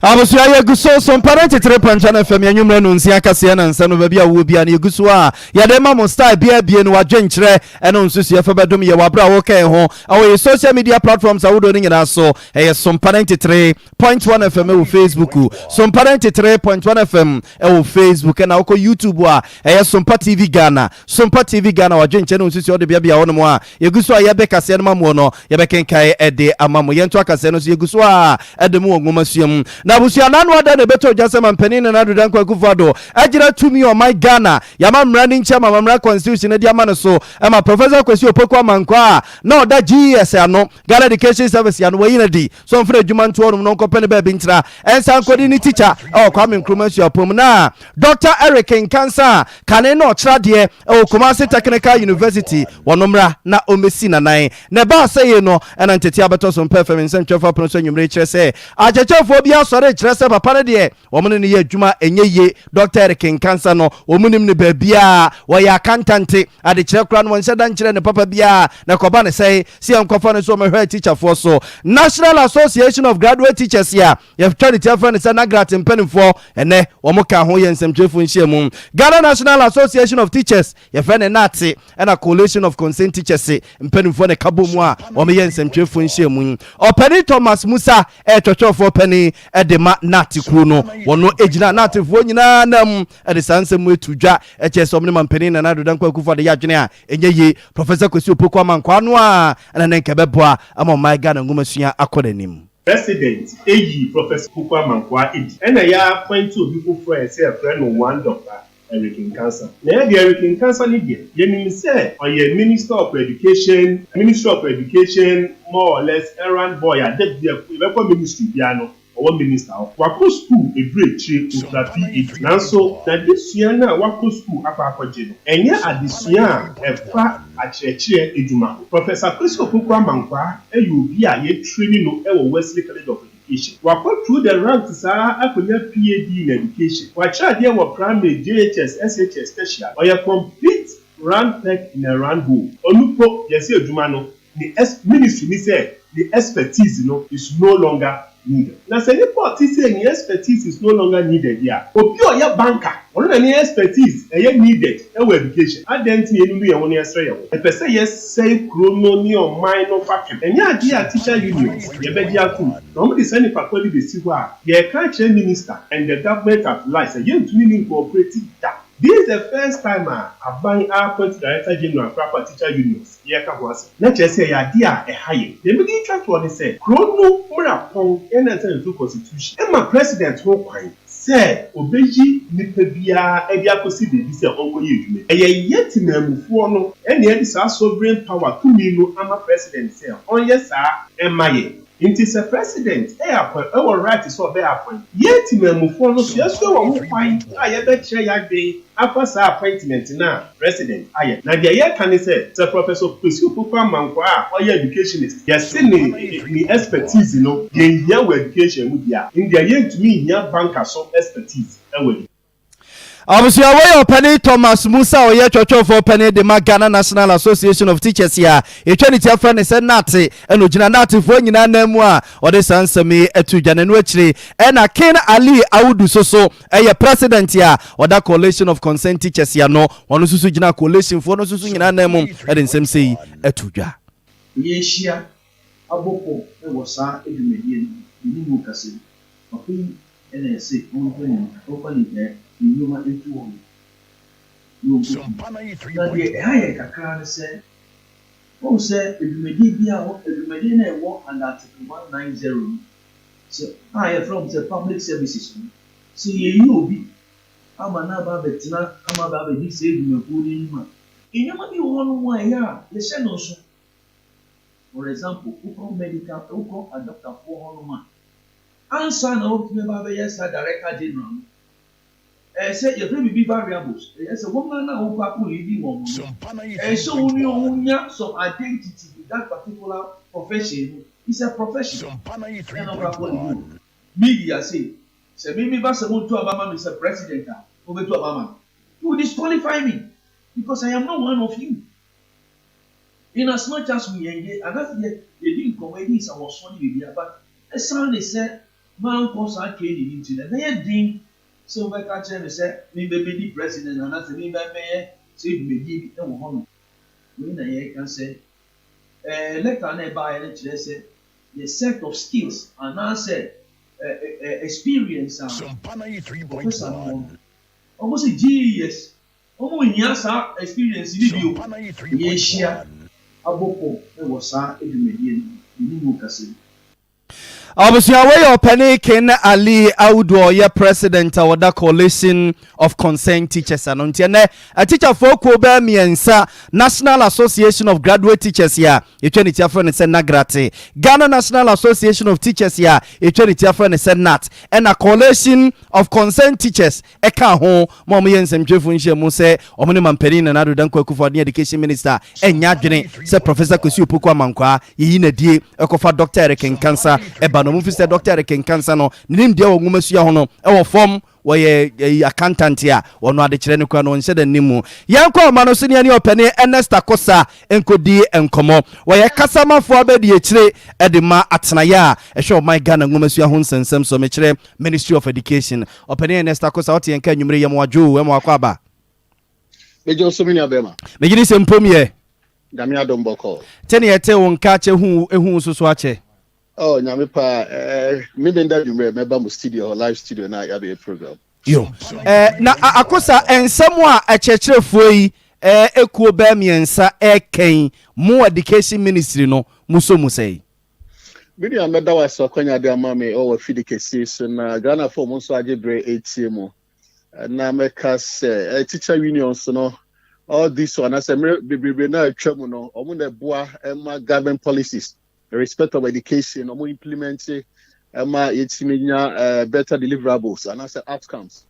Abusua, yɛgu so so mpa no ntetere pɔnkyɛ no fam yɛnwummerɛ no nsia kaseɛ na nsɛm no baabi a wowɔ bia no yɛgu so a yɛde ma mo style bia bie no wadwenkyerɛ ɛno nsusuɛ fa bɛdom yɛ wɔ aberɛ a wokɛn ho ɛwɔ yɛ social media platforms ahodoɔ no nyinaa so. Ɛyɛ Sompa 93.1 FM ɛwɔ Facebook, Sompa 93.1 FM ɛwɔ Facebook, ɛna wokɔ YouTube a ɛyɛ Sompa TV Ghana, Sompa TV Ghana. Wadwenkyerɛ no nsusuɛ wode beabea hɔ nom a yɛgu so a yɛbɛ kaseɛ no ma moɔ no yɛbɛkenkae ɛde ama mo. Yɛnto akaseɛ no so yɛgu so a ɛde mu wɔ nwoma sua mu na abusua nano ada na ɛbɛtɔ dwa sɛ mampanin Nana Addo Dankwa Akufo-Addo agyina tumi ɔman Ghana yɛama mmara no nkyɛn ma mmara constitution no de ama no so ɛma Professor Kwasi Opoku Amankwa a na ɔda GES ano, Ghana Education Service ano, wayi no adi so ɔmfiri adwuma ntoɔ nom no nkɔpɛ ne baabi ntena ɛnsa nkɔdi ne tikya ɛwɔ Kwame Nkrumah Suapɔn mu, na Dr Eric Nkansa a kane na ɔkyerɛ adeɛ ɛwɔ Kumasi Technical University wɔno mmra na ɔmmɛsi nanan. Na ɛbaa sɛ yei no ɛna ntete abɛtɔ so mpɛ fam nsɛntwerɛfoɔ apono so anwummere kyerɛ sɛ akyerɛkyerɛfoɔ bi asɔre kyerɛ sɛ papa no deɛ wɔn ne no yɛ adwuma ɛnyɛ yie. Dr Eric Nkansa no, wɔn nim no baabiaa, wɔyɛ accountant, adekyerɛ koraa no wɔnhyɛ da nkyerɛ ne papa biara na kɔba ne sɛe sɛ yɛnkɔfa no so ɔmɛhwɛ teacherfoɔ so. National Association of Graduate Teachers a yɛtwa ne tiafrɛ no sɛ NAGRAT mpanimfoɔ ɛnɛ wɔn ka ho yɛ nsɛmtwerɛfoɔ nhyiamu. Ghana National Association of Teachers, yɛfrɛ ne NAATE, ɛna Coalition of Concerned Teachers mpanimfoɔ ne ka bɔ mu a wɔyɛ nsɛmtwerɛfoɔ nhyiamu. Ɔpanin Thomas Musa ɛyɛ twɛtwɛfoɔ panin. de ma NAT kuo no. Wɔno gyina NATfoɔ nyinaa nam de saa nsɛm yi to dwa kyerɛ sɛ wɔn ne mampanin Nana Addo Dankwa Akufo-Addo yɛ adwene a ɛnyɛ yie. Professor Kwesi Opoku Amankwaa no ara na na nka ɛbɛboa ama ɔman Ghana nwomasua akɔ n'anim. President eyi Professor Opoku Amankwaa adi ɛna yɛ appoint obi foforɔ a yɛsɛ yɛfrɛ no one Doctor Eric Nkansah. Na yɛ deɛ Eric Nkansah no deɛ yɛnim sɛ ɔyɛ Minister of Education, Ministry of Education more or less errand boy a da bi a yɛbɛkɔ ministry biara no ɔwɔ minister hɔ. Wakɔ sukuu ɛduru akyire, ɔkura PhD. Nanso n'adesua no a wakɔ sukuu akɔ akɔgye no, ɛnyɛ adesua a ɛfa akyerɛkyerɛ adwuma ho. Professor Kwesi Opoku Amankwaa yɛ obi a yɛatraini no wɔ Wesley College of Education. Wakɔ through the ranks saa akɔnya PhD in Education. Wakyerɛ adeɛ wɔ Primary, JHS, SHS, Tertiary. Ɔyɛ complete round peg in a round hole. Ɔno mpo, yɛse adwuma no, ne ex ministry ne sɛ ne expertise no is no longer needed. Na sɛ nipa a ɔte sei ne expertise is no longer needed deɛ a, obi a ɔyɛ banker ɔno na ne expertise ɛyɛ needed wɔ education. Adɛn nti na yɛnunu yɛn ho na yɛsrɛ yɛn ho? Yɛpɛ sɛ yɛsɛe kuro no ne ɔman no fapem. Ɛnyɛ adeɛ a teacher unions yɛbɛgye atom. Na wɔde saa nipa korɔ no bɛsi hɔ a, yɛreka akyerɛ minister and the government at large sɛ yɛntumi ne ncooperate da. This is the first time a aban a appoint director general koraa fa teacher unions yɛreka ho asɛm. Na kyerɛ sɛ ɛyɛ adeɛ a ɛha yɛn. Deɛ mede retwa toɔ ne sɛ, kuro no mmara pɔn 1992 constitution ma president ho kwan sɛ ɔbɛyi nipa biara de akɔsi baabi sɛ ɔnkɔyɛ adwuma bi. Ɛyɛ yɛn temanmufoɔ no na yɛde saa sovereign power tumi no ama president sɛ ɔnyɛ saa mma yɛn. Nti sɛ president yɛ appoint wɔ right sɛ ɔbɛyɛ appoint. Yɛn temanmufoɔ no nso yɛso yɛwɔ ho kwan a yɛbɛkyerɛ yɛadwen afa saa appointment no a president ayɛ no. Na deɛ yɛka ne sɛ, sɛ Professor Kwesi Opoku Amankwaa a ɔyɛ educationist, yɛse ne ne expertise no yɛnhia wɔ education mu deɛ a, ndeɛ yɛntumi nhia banker so expertise wɔ education. Abusua wei yɛ ɔpanin Thomas Musa a ɔyɛ twɔtwɔfoɔ panin de ma Ghana National Association of Teachers a yɛtwa ne ti afrɛ ne sɛ NAT ɛna ɔgyina NATfoɔ nyinaa nan mu a ɔde saa nsɛm yi ato dwa. Na ɛno akyire ɛna King Ali Awudu so so ɛyɛ president a ɔda Coalition of Concerned Teachers ano, ɔno nso so gyina coalitionfoɔ no nso so nyinaa nan mu ɛde nsɛm sɛ yi ato dwa. Yɛrehyia abɔ pɔ wɔ saa dwumadie no ho, me ne mo rekasa yi, papa yi na yɛse ɔmfa ne ɔmfa ne eh, ne nneɛma nto hɔ no na ɔnkɔ fie. Na deɛ ɛha yɛn kakra ne sɛ, woahu sɛ dwumadie biara a dwumadie no a ɛwɔ under Article 190 no, sɛ a yɛfrɛ wɔn sɛ public services no, sɛ yɛyi obi ama no aba abɛtena ama aba abɛdi saa adwumakuo no anim a, nneɛma bi wɔ hɔnom a ɛyɛ a yɛhyɛ no nso. For example, wokɔ medical, wokɔ adɔkotafoɔ hɔnom a, Ansa na wobɛtumi aba abɛyɛ saa Director General no, ɛyɛ sɛ yɛfrɛ biribi variables, ɛyɛ sɛ wɔn a na wokɔ akɔ leadi wɔn no, ɛyɛ sɛ wo ne wɔn nya some identity with that particular profession no, it's a profession, ɛna wokɔ akɔ leadi wɔn. Media sei, sɛ me meba sɛ monto aba ma me sɛ President a, mobɛto aba ama me? You will disqualify me because I am not one of you. In as much as we engage, anaasɛ yɛ yɛdi nkɔmmɔ, yɛdi nsawɔsoɔ ne biribiara, but ɛsiane sɛ mankɔ saa training no nti no, ɛbɛyɛ den sɛ wobɛka akyerɛ me sɛ membɛbɛdi president anaasɛ membɛbɛyɛ sɛ dwumadie bi wɔ hɔnom. Wei na yɛreka sɛ eh, letter no a ɛbaeɛ no kyerɛ sɛ the set of skills anaasɛ eh, eh, experience a professor no wɔ no, wɔn se GES Ɔmo nhia saa experience no bio. Yɛrehyia abɔ pɔ wɔ saa dwumadie no ho, me ne mo rekasa yi. Abusua wei yɛ ɔpanin Ken Ali Audu a ɔyɛ president a ɔda Coalition of Concerned Teachers ano. Nti ɛnɛ atikyafoɔ kuo bɛyɛ mmiɛnsa, National Association of Graduate Teachers a yɛtwa ne ti afrɛ no sɛ NAGRAT, Ghana National Association of Teachers a yɛtwa ne ti afrɛ no sɛ NAT, ɛna Coalition of Concerned Teachers ɛkaa ho ma wɔyɛɛ nsɛmtwerɛfoɔ nhyiamu sɛ wɔn ne Mampanin Nana Addo Dankwa Akufo-Addo ne Education Minister nyɛ adwene sɛ Professor Kwesi Opoku Amankwaa yɛyi no adie kɔfa Dɔkta Eric Nkansah ba no. Wɔn fi sɛ Dɔkta Eric Nkansah no ne nimdeɛ wɔ nwomasua ho no wɔ fam, wɔyɛ accountant a wɔn adekyerɛ no kura no ɔnhyɛ da nni mu. Yɛnkɔ ɔma no so ne yɛne ɔpanin Ernest Akosa nkɔdi nkɔmmɔ. Wɔyɛ kasamafoɔ abadiakyire de ma atenaeɛ a ɛhwɛ ɔman Ghana nwomasua ho nsɛnsɛm so, mekyerɛ Ministry of Education. Ɔpanin Ernest Akosa, wote yɛn nka anwummere yi, yɛma wadwo o, ɛma wakɔ aba. Megye wo so me nua bɛrima. Megye di sɛ mpom yɛ. Nyame adom bɔkɔɔ. Te ne yɛte wo nka akyɛ hu ehu wo soso akyɛ. Oh, nyame paa. Eh, me menda dwummerɛ mɛba mo studio hɔ, live studio na yɛabɛyɛ program. Yo. Eh, na akosa nsɛm a akyerɛkyerɛfoɔ yi eh, ekuo bɛɛ mmiɛnsa ɛkɛn mo education ministry no mo so mu sɛn? Me nua mɛda wo ase ɔkwanya de ama me ɔwɔ afidi kɛseɛ so na Ghanafoɔ mo nso agye berɛ ɛtie mu. Na mɛka sɛ eh, teacher unions no all this one anaasɛ mmerɛ bebrebe no a atwa mu no ɔmo na ɛboa ɛma government policies respect of education ɔmo implement ɛma yɛtumi nya eh, better deliverables anaasɛ outcomes.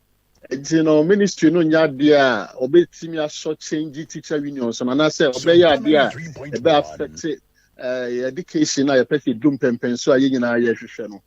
Nti no ministry no nyɛ adeɛ a ɔbɛtumi asɔ change teacher unions no anaasɛ ɔbɛyɛ adeɛ a ɛbɛ affect eh, education a yɛpɛ sɛ ɛdu mpɛmpɛnso a yɛn nyinaa yɛhwehwɛ no.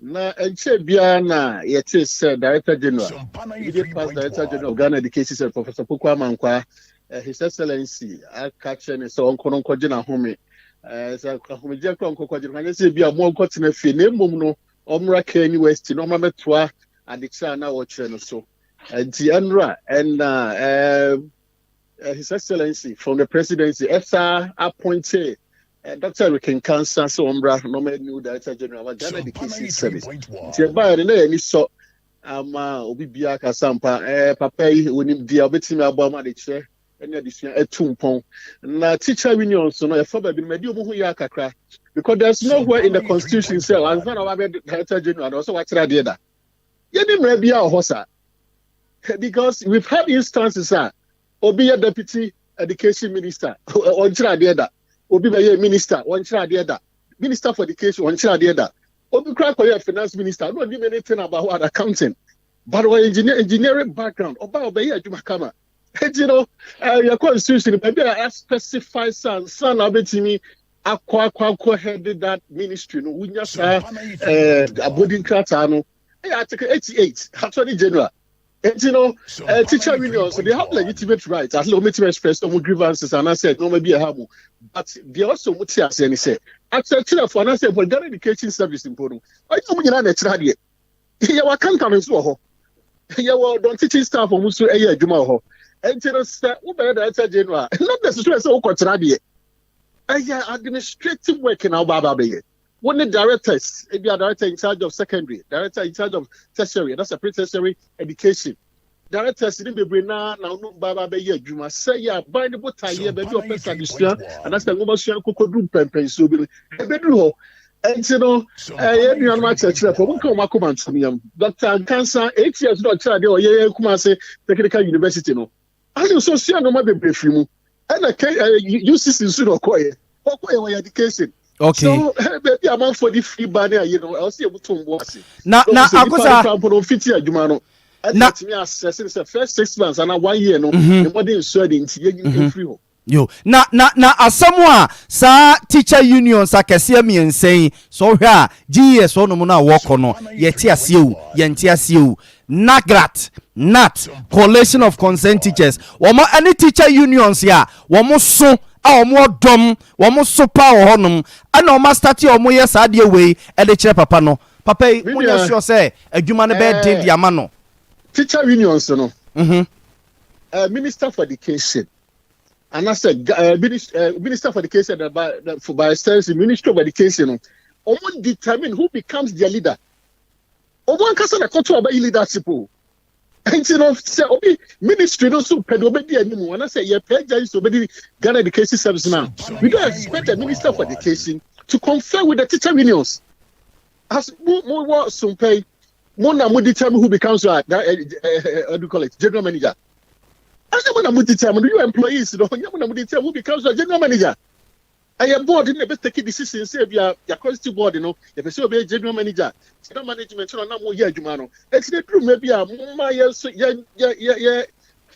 Na ɛnkyɛɛ biara na yɛtee sɛ Director General, immediate past Director General of Ghana Education Service, Professor Poku Amankwaa, eh, His Excellency aka kyerɛ ne sɛ ɔnkɔ no nkɔgye n'ahome. Eh, sɛ ahomegyeɛ koraa ɔnkɔkɔgye no, anyɛ sɛ bi a mo ɔnkɔtena fie, na mmom no ɔmmra Kane West na ɔmmra mɛtoa adekyerɛ a na ɔkyerɛ no so. Nti ɛnora ɛna eh, eh, His Excellency from the presidency ɛsa appointed eh, Dr. Eric Nkansa sɛ ɔmmra na ɔmɛ new Director General wa Ghana Education Service. Nti ɛbaeɛ no na yɛn ani sɔ ama obi biara kasa mpa eh, papa yi onim deɛ ɔbɛtumi aboa ama adekyerɛ ne adesua atu mpɔn. Na teacher unions no ɛfa baabi no mɛdi ɔmo ho yɛ akakra because there's nowhere in the constitution sɛ ansa na wabɛ Director General na ɔsɛ wakyerɛ adeɛ da. Yɛne mmerɛ biara wɔ hɔ saa because we've had instances a obi yɛ deputy education minister ɔnkyerɛ adeɛ da, obi bɛyɛ minister ɔnkyerɛ adeɛ da, minister for education ɔnkyerɛ adeɛ da, obi kora kɔyɛ finance minister no ɔnim anything about what accounting but ɔyɛ engineer engineering background ɔba ɔbɛyɛ adwuma kama. Eti no yɛ constitution baabi a specify sɛ ansa na wobɛtumi akɔ akɔ akɔ head that ministry no wonya saa abɔdi nkrataa no ɛyɛ article 88 attorney general. Eti no teacher unions they have legitimate rights at least wɔbɛtumi express wɔn grievances anaasɛ nneɛma bi a ɛha mu but deɛ ɔsɛ wɔn te aseɛ ne sɛ akyerɛkyerɛfo anaasɛ mpo Ghana education service mpo no ɛnyɛ wɔn nyinaa na ɛkyerɛ adeɛ. Yɛwɔ accountant nso wɔ hɔ, yɛwɔ don teaching staff wɔn nso ɛyɛ adwuma wɔ hɔ. Nti no sɛ wobɛyɛ director general not necessarily sɛ wokɔkyerɛ adeɛ, ɛyɛ administrative work na woba aba abɛyɛ. Wo ne directors, ebi a director in charge of secondary, director in charge of tertiary, that's a pre-tertiary education. Directors ne bebree naa na ɔno ba ba bɛyɛ adwuma sɛ yɛ aban ne botaeɛ baabi a ɔpɛ sɛ adesua anaasɛ nwomasua nkɔkɔduru mpɛmpɛnsuo bi no ɛbɛduru hɔ. Ɛnti no ɛyɛ nuanom akyerɛkyerɛfoɔ monka wɔn akoma ntom yam. Dr. Nkansa 8 years na ɔkyerɛ adeɛ ɔyɛ yɛ Kumase Technical University no ase nso sua nneɛma bebree firi mu ɛna K UCC nso na ɔkɔɔyɛ ɔkɔɔyɛ wɔyɛ education. So baabi a amanfoɔ de firi ba ne ayi no ɛwɔ sɛ yɛmu tom bo ase. Na na akosa nipa no mpo no mfiti adwuma no ɛna tumi asɛse sɛ first 6 months ana one year no ne mmɔden nso adi nti yɛnyi mfiri hɔ. Yo, na na na asɛm a saa teacher unions akɛseɛ mmiɛnsa yi sɛ ɔhwɛ a GES hɔnom no a wɔkɔ no yɛte aseɛ o yɛnte aseɛ o NAGRAT, NAT, Coalition of Concerned Teachers wɔn ɛne teacher unions a wɔn so a wɔn ɔdɔm wɔn so pa wɔ hɔnom ɛna wɔn astart a wɔn yɛ saa adeɛ wei ɛde kyerɛ papa no papa yi mo nyɛ sure sɛ adwuma no bɛyɛ den de ama no. Teacher unions no minister for education anaasɛ minister for education uh, by, for, by extension ministry of education no wɔn determine who becomes their leader. Wɔn ankasa na kɔtɔ ɔbɛyi leadership o. Nti no sɛ obi ministry no nso pɛ de obedi anim anaasɛ yɛ pɛ agya yi sɛ obedi Ghana Education Service na we don't expect the minister for education to confer with the teacher unions as mo mo wɔ sompɛ yi mo na mo determine who becomes what do you call it, general manager. Ɛnyɛ mo na mo determine, you employees no, ɛnyɛ mo na mo determine who becomes a general manager. Ɛyɛ board no na ɛbɛ take decision sɛ ebi a yɛ constitute board no yɛpɛ sɛ ɔbɛyɛ general manager general management no na mo yɛ adwuma no. Eti ne duru mɛ bi a mo ma yɛn nso yɛn yɛ yɛ yɛ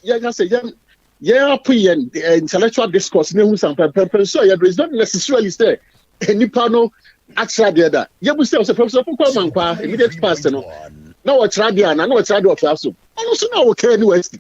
yɛn ka sɛ yɛn yɛn apo yɛn intellectual discourse ne ehu san pɛmpɛmpɛ nso a yɛduru is not necessarily sɛ nipa no akyerɛ adeɛ da. Yɛbu sɛ ɔsɛ Professor Poku Amankwaa immediate past no na wɔkyerɛ adeɛ ana na wɔkyerɛ adeɛ ɔfɛ aso ɔno nso na wɔkɛɛ ne wɔasi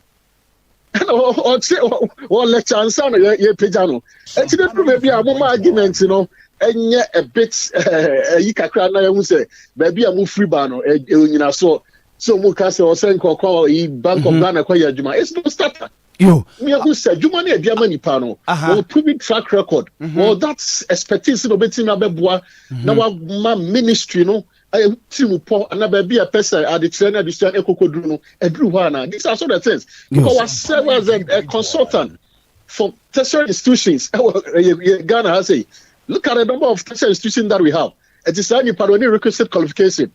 ɛna ɔkyerɛ wɔ lecture ansa na yɛpagya no. Ɛnti ne duru baabi a moma argument no ɛnyɛ a bit ɛyi kakra na yɛhu sɛ baabi a mofiri ba no ɛnyina soɔ sɛ ɔmu ka sɛ ɔsɛ nkɔkɔ yi Bank of Ghana kɔyɛ adwuma. It's no starter. Yo. Ne yɛhu sɛ adwuma no a yɛde ama nipa no, wɔwɔ proven track record, wɔwɔ that expertise na obetumi abɛboa na wama ministry no tirimupɔ anaa baabi a ɛpɛ sɛ adekyerɛ ne adesua no ɛkɔkɔduru no aduru hɔ anaa. These are some of the things. Because wa serve as a, a consultant for tertiary institutions ɛwɔ ɛyɛ Ghana ha sei. Look at the number of tertiary institutions that we have. Ɛti saa nipa no ɔne requisite qualification.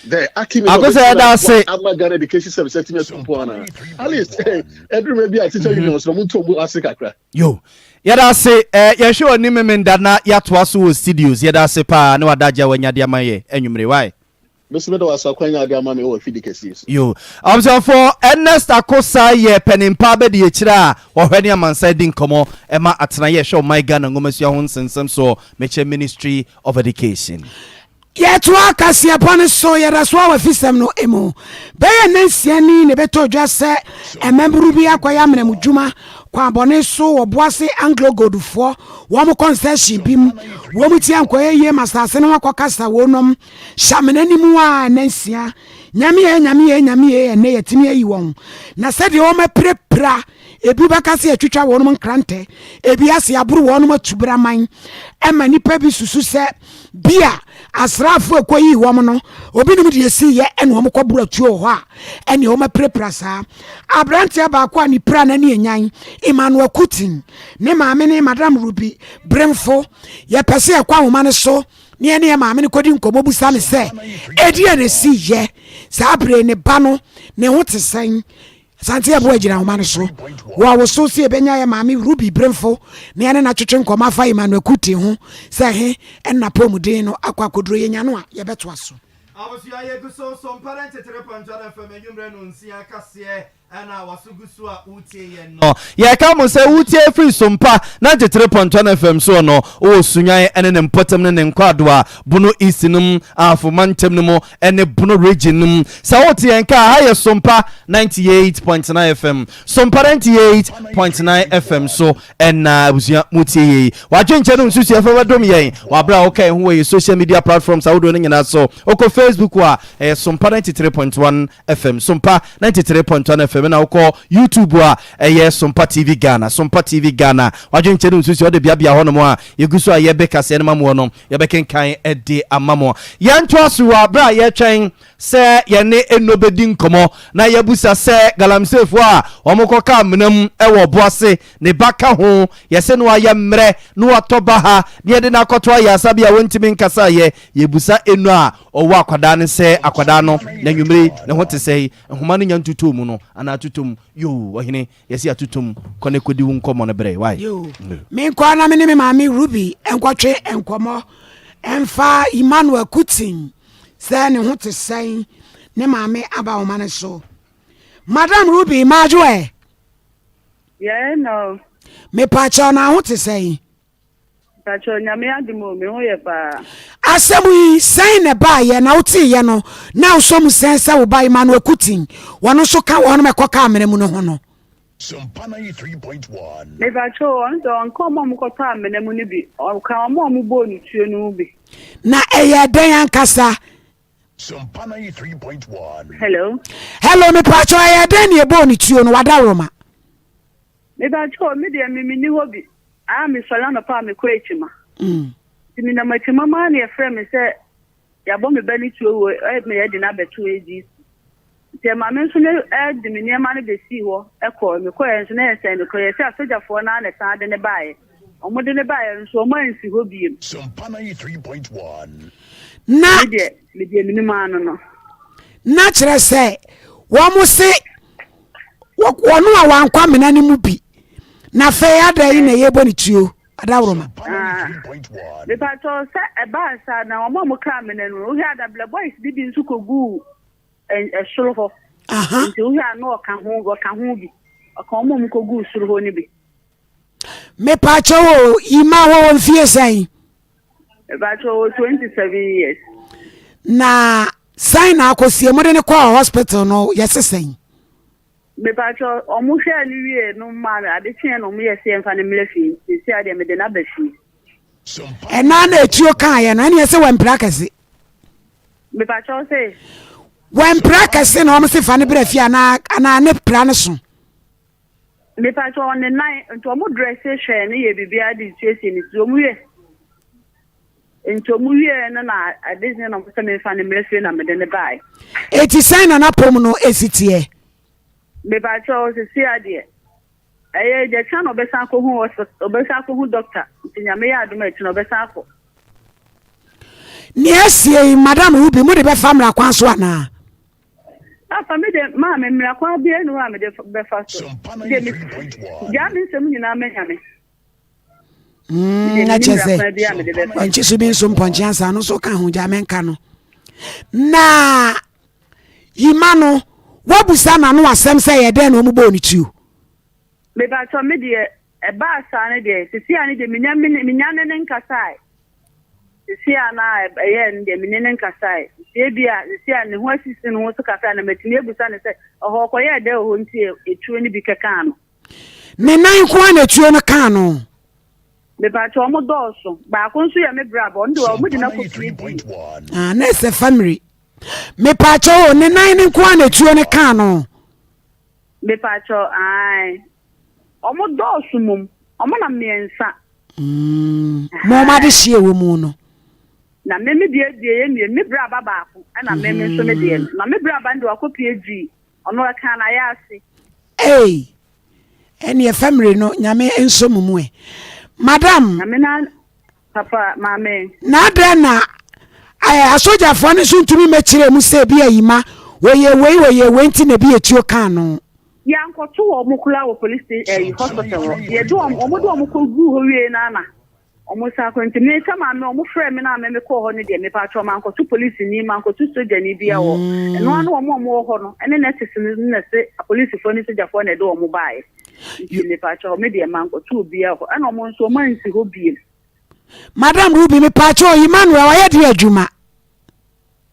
The acumen of Akosɛ ɛda ase. ama Ghana Education Service atumi atu mpɔn anaa. At least ɛduru baabi a teacher unions no ɔmo nto ɔmo ase kakra. Yo, yɛda ase eh, yɛhwɛ wɔ ne memenda na yɛatoa so wɔ studios. Yɛda ase paa ne wadagye a wanya de ama yɛ anwummere. Why? Mesi meda wase akwanya ade ama me wɔ afidi kɛseɛ so. Yo, abusuafoɔ, Ernest Akosa yɛ paninpa abadiakyire a ɔhwɛ ne amansan di nkɔmmɔ ɛma atenaeɛ ɛhwɛ ɔman Ghana nwomasua ho nsɛnsɛm soɔ, mekyɛ Ministry of Education. Yɛtoa kaseɛbɔ no so, yɛda so ara wɔ afisɛm no mu. Bɛyɛ nnansia ni na ɛbɛtɔɔ dwa sɛ mmabunu bi akɔyɛ amanamudwuma kwan bɔne so wɔ Boase Anglo Goldfoɔ wɔn kɔnsɛhyen bi mu. Wɔn ti ankɔyɛ yie ma asase no ho akɔkasa wɔnom hyɛ amena no mu a nnansia. Nyame ee, Nyame ee, Nyame ee, ɛnnɛ yɛatumi ayi wɔn. Na sɛdeɛ wɔapirapira Ebi bɛka sɛ yɛatwitwa wɔnom nkrantɛ, ebi ase aboro wɔnom atubraman. Ɛma nnipa bi susu sɛ bi a asraafo a ɛkɔyii wɔn no, obi nim deɛ ɛsiiɛ ɛna wɔn kɔboro atuo wɔ hɔ a ɛne wɔn apirapira saa. Aberanteɛ baako a ne pira n'ani anyan, Emmanuel Kutin, ne maame ne Madam Ruby Bremfo. Yɛpɛ sɛ yɛkɔ ahoma no so ne yɛne yɛn maame no kɔdi nkɔmmɔ busa no sɛ ɛdeɛn na ɛsiiɛ saa bere ne ba no ne ho te sɛn. Asante Yeboah gyina ahoma no so wɔ awosow sɛ yɛbɛnya yɛn maame Ruby Bremfo na yɛne no atwetwe nkɔmmɔ afa Emmanuel Kuti ho sɛ ɛhe na n'apɔwmuden no akɔ akɔduro. Yɛnya no a, yɛbɛtoa so. Abusua yɛgu so so mpa ne ntetere pɔntɔ no FM anwummerɛ nonsia kaseɛ ɛna waso gu so a wotie yɛn no. Yɛka mo sɛ wotie firi Sompa 93 pɔntɔ no FM soɔ no wowɔ Sunyan ɛne ne mpɔtam ne ne nkwadoa Bono East no mu Ahafo mantam no mu ne Bono Region no mu. Sɛ wote yɛn nka a, ha yɛ Sompa 98.9 FM. Sompa 98.9 FM so ɛna abusua motie yei. W'adwenkyɛ no nsusuɛ fa bɛdom yɛn wɔ abere a woka yɛn ho wɔ yɛn social media platforms ahodoɔ no nyinaa so. Wokɔ Facebook a, ɛyɛ Sompa 93.1 FM, Sompa 93.1 FM, ɛna wokɔ YouTube a, ɛyɛ Sompa TV Ghana, Sompa TV Ghana. W'adwenkyɛ no nsusuɛ wode beabea hɔnom a yɛgu so a yɛbɛ kaseɛ no ma moɔ no. Yɛbɛkenkan de ama mo. Yɛntoa so wɔ bere a yɛretwɛn sɛ yɛne Eno bedi nkɔmmɔ na yɛabusa sɛ galamseyfo a wɔkɔka amena mu wɔ ɔbo ase, ne ba ka ho, yɛse no ayɛ mmerɛ na watɔ baha na yɛde no akɔto ayaresabea a wɔntumi nkasa yɛ. Yɛbusa Eno a ɔwɔ akwadaa no sɛ akwadaa no n'anwummere yi ne ho te sɛn? Nhoma no nya ntotoo mu no anaa atotɔ mu? Yoo, ɔhene. Yɛsi atotom kɔ ne kɔdi wo nkɔmmɔ no berɛ why? Yoo, menkɔ na me ne me maame Ruby nkɔtwe nkɔmmɔ ɛmfa Emmanuel Kutin sɛ ne ho te sɛn ne maame aba nwoma no so. Madam Ruby, madwo ɛ? Yɛɛ no. Mepakyɛw na ho te sɛn? Mpakyɛw Nyame adom o, me ho yɛ paa. Asɛm yi, sɛn na ɛbaeɛ na woteeɛ no na wosɔ mu sɛn sɛ wo ba Emmanuel Kutin, wɔno nso ka wɔnom ɛkɔka amena mu no ho no? Mepakyɛw, ɔno deɛ ɔnka wɔn a wɔkɔtɔ amena mu no bi, ɔka wɔn a wɔbɔɔ no tuo no ho bi. Na ɛyɛɛ dɛn ankasa? Hello. Hello, mepakyɛw, ɛyɛɛ dɛn na yɛbɔɔ no tuo no? Wadaworoma. Mepakyɛw, me deɛ me menni hɔ bi. Aa mesɔre anɔpa a mekɔ akyima. Nti menam akyima mu ara na yɛfrɛ me sɛ yɛabɔ me ba no tuo wɔ ɛma yɛde no abɛto AGC. Nti ɛma me nso me de me nneɛma no bɛsii hɔ kɔɔ. Mekɔɛ nso na yɛsɛn me kɔ. Yɛsɛ asogyafoɔ no ara na ɛsan de no baeɛ. Wɔn de no baeɛ nso wɔn ansi hɔ biem. Na Me deɛ me deɛ menim ara no no. Na kyerɛ sɛ wɔn se wɔn a wɔankɔ amena no mu bi na afei ada yi na yɛbɔ ne tuo adaworoma. Ah, mepatɔ sɛ ɛbaa saa na wɔn a wɔka amena no wohwɛ adabrɛ boys bi bi nso kɔguu ɛsoro hɔ nti wohwɛ a na ɔka ho ɔka ho bi ɔka wɔn a wɔkɔguu soro hɔ no bi. Mepatɔ o yima wɔ wɔn fie sɛn. Mepatɔ wɔ 27 years. Na sɛn na akɔsie mode no kɔɔ hospital no yɛse sɛn? Mepatɔ ɔmo hwɛɛ no wie no maa no ade kyeɛ na ɔmo yɛ sɛ yɛmfa no mmra fie nti seesei adeɛ mede no aba fie. Ɛnaa na etuo kaeɛ no ɛneɛ sɛ wampira kɛse. Mepatɔ se. Wampira kɛse na ɔmo se fa no bra fie anaa anaa ne pira no so. Mepakyɛw ne nan nti ɔmo dresse hwɛɛ no yɛ biribiara de siesie ne ti ɔmo wie nti ɔmo wie no na ade ne na ɔmo sɛ memfa no mmerɛ fie na mede no bae. Eti sɛn na n'apɔm no esi teɛ? Mepakyɛw sisi adeɛ ɛyɛ deɛ kyɛn na ɔbɛsan akɔhu hospital ɔbɛsan akɔhu doctor nti nyame yɛ adom a ɛkyina ɔbɛsan akɔ. Nea asie yi madam Ruby mo de bɛfa mmara kwan so anaa? Papa me de maame mmara kwan biara ni hɔ a mede bɛfa so. Deɛ me gyaa me nsɛm nyinaa ma nyame. Mm, na kyerɛ sɛ ɔnkye so bi nso mpɔnkye ansa no nso ka ho gyaa menka no. Na yima no wabusa n'ano asɛm sɛ yɛ dɛn na wɔn bɔɔ ne tuo. Mebatɔ me deɛ ɛbaa saa no deɛ sisi a no deɛ menya menya ne ne nkasae. Sisi a na ɛyɛɛ no deɛ me ne no nkasae. Nti ebia sisi a ne ho asisi ne ho so kakra na matumi abusa no sɛ ɛhɔ ɔkɔyɛɛ dɛn wɔ hɔ nti etuo no bi kɛkaa no. Ne nan nko ara na etuo no kaa no? Mepakyɛ wɔn dɔɔso. Baako nso yɛ me bra ba, ɔno deɛ wɔn de no akɔ fie bio. Ah, na ɛsɛ family. Mepakyɛ o, ne nan no nko ara na etuo no kaa no? Mepakyɛ ae. Wɔn dɔɔso mmom. Wɔn nam mmiɛnsa. Mm, mo ɔmo adehyeɛ wɔ mu no. Na me me deɛ deɛ yɛ mmienu, me bra ba baako, ɛna me me nso me deɛ no. Na me bra ba no deɛ wakɔ PhD, ɔno ɛka na ayɛ ase. Ei, ɛneɛ family no nyame nsɔ mo mu ɛ. Madam. Nyame na papa maame. Na adɛn na eh, asogyafoɔ no nso ntumi mmɛkyerɛ mu sɛ ebi ayima, wɔyɛ wei wɔyɛ wei nti na ebi etuo kaa no. Yɛankɔto wɔn koraa wɔ police station ɛyi hospital hɔ. Yɛde wɔn wɔn de wɔn kɔ guu hɔ wie no na wɔn san kɔ nti me sɛ maame wɔn frɛ me na me me kɔɔ hɔ no deɛ mepa atwa wɔn ankɔto police ni mankɔto sogyani bi wɔ ɛno ano wɔn a wɔn wɔ hɔ no ɛne nurses no na se apolisifoɔ ne sogyafoɔ na ɛde wɔn baeɛ nti mepa atwa me deɛ mankɔto obiara hɔ ɛna wɔn nso wɔn ansi hɔ biem. Madam Ruby mepa atwa Emmanuel ɔyɛ deɛ adwuma.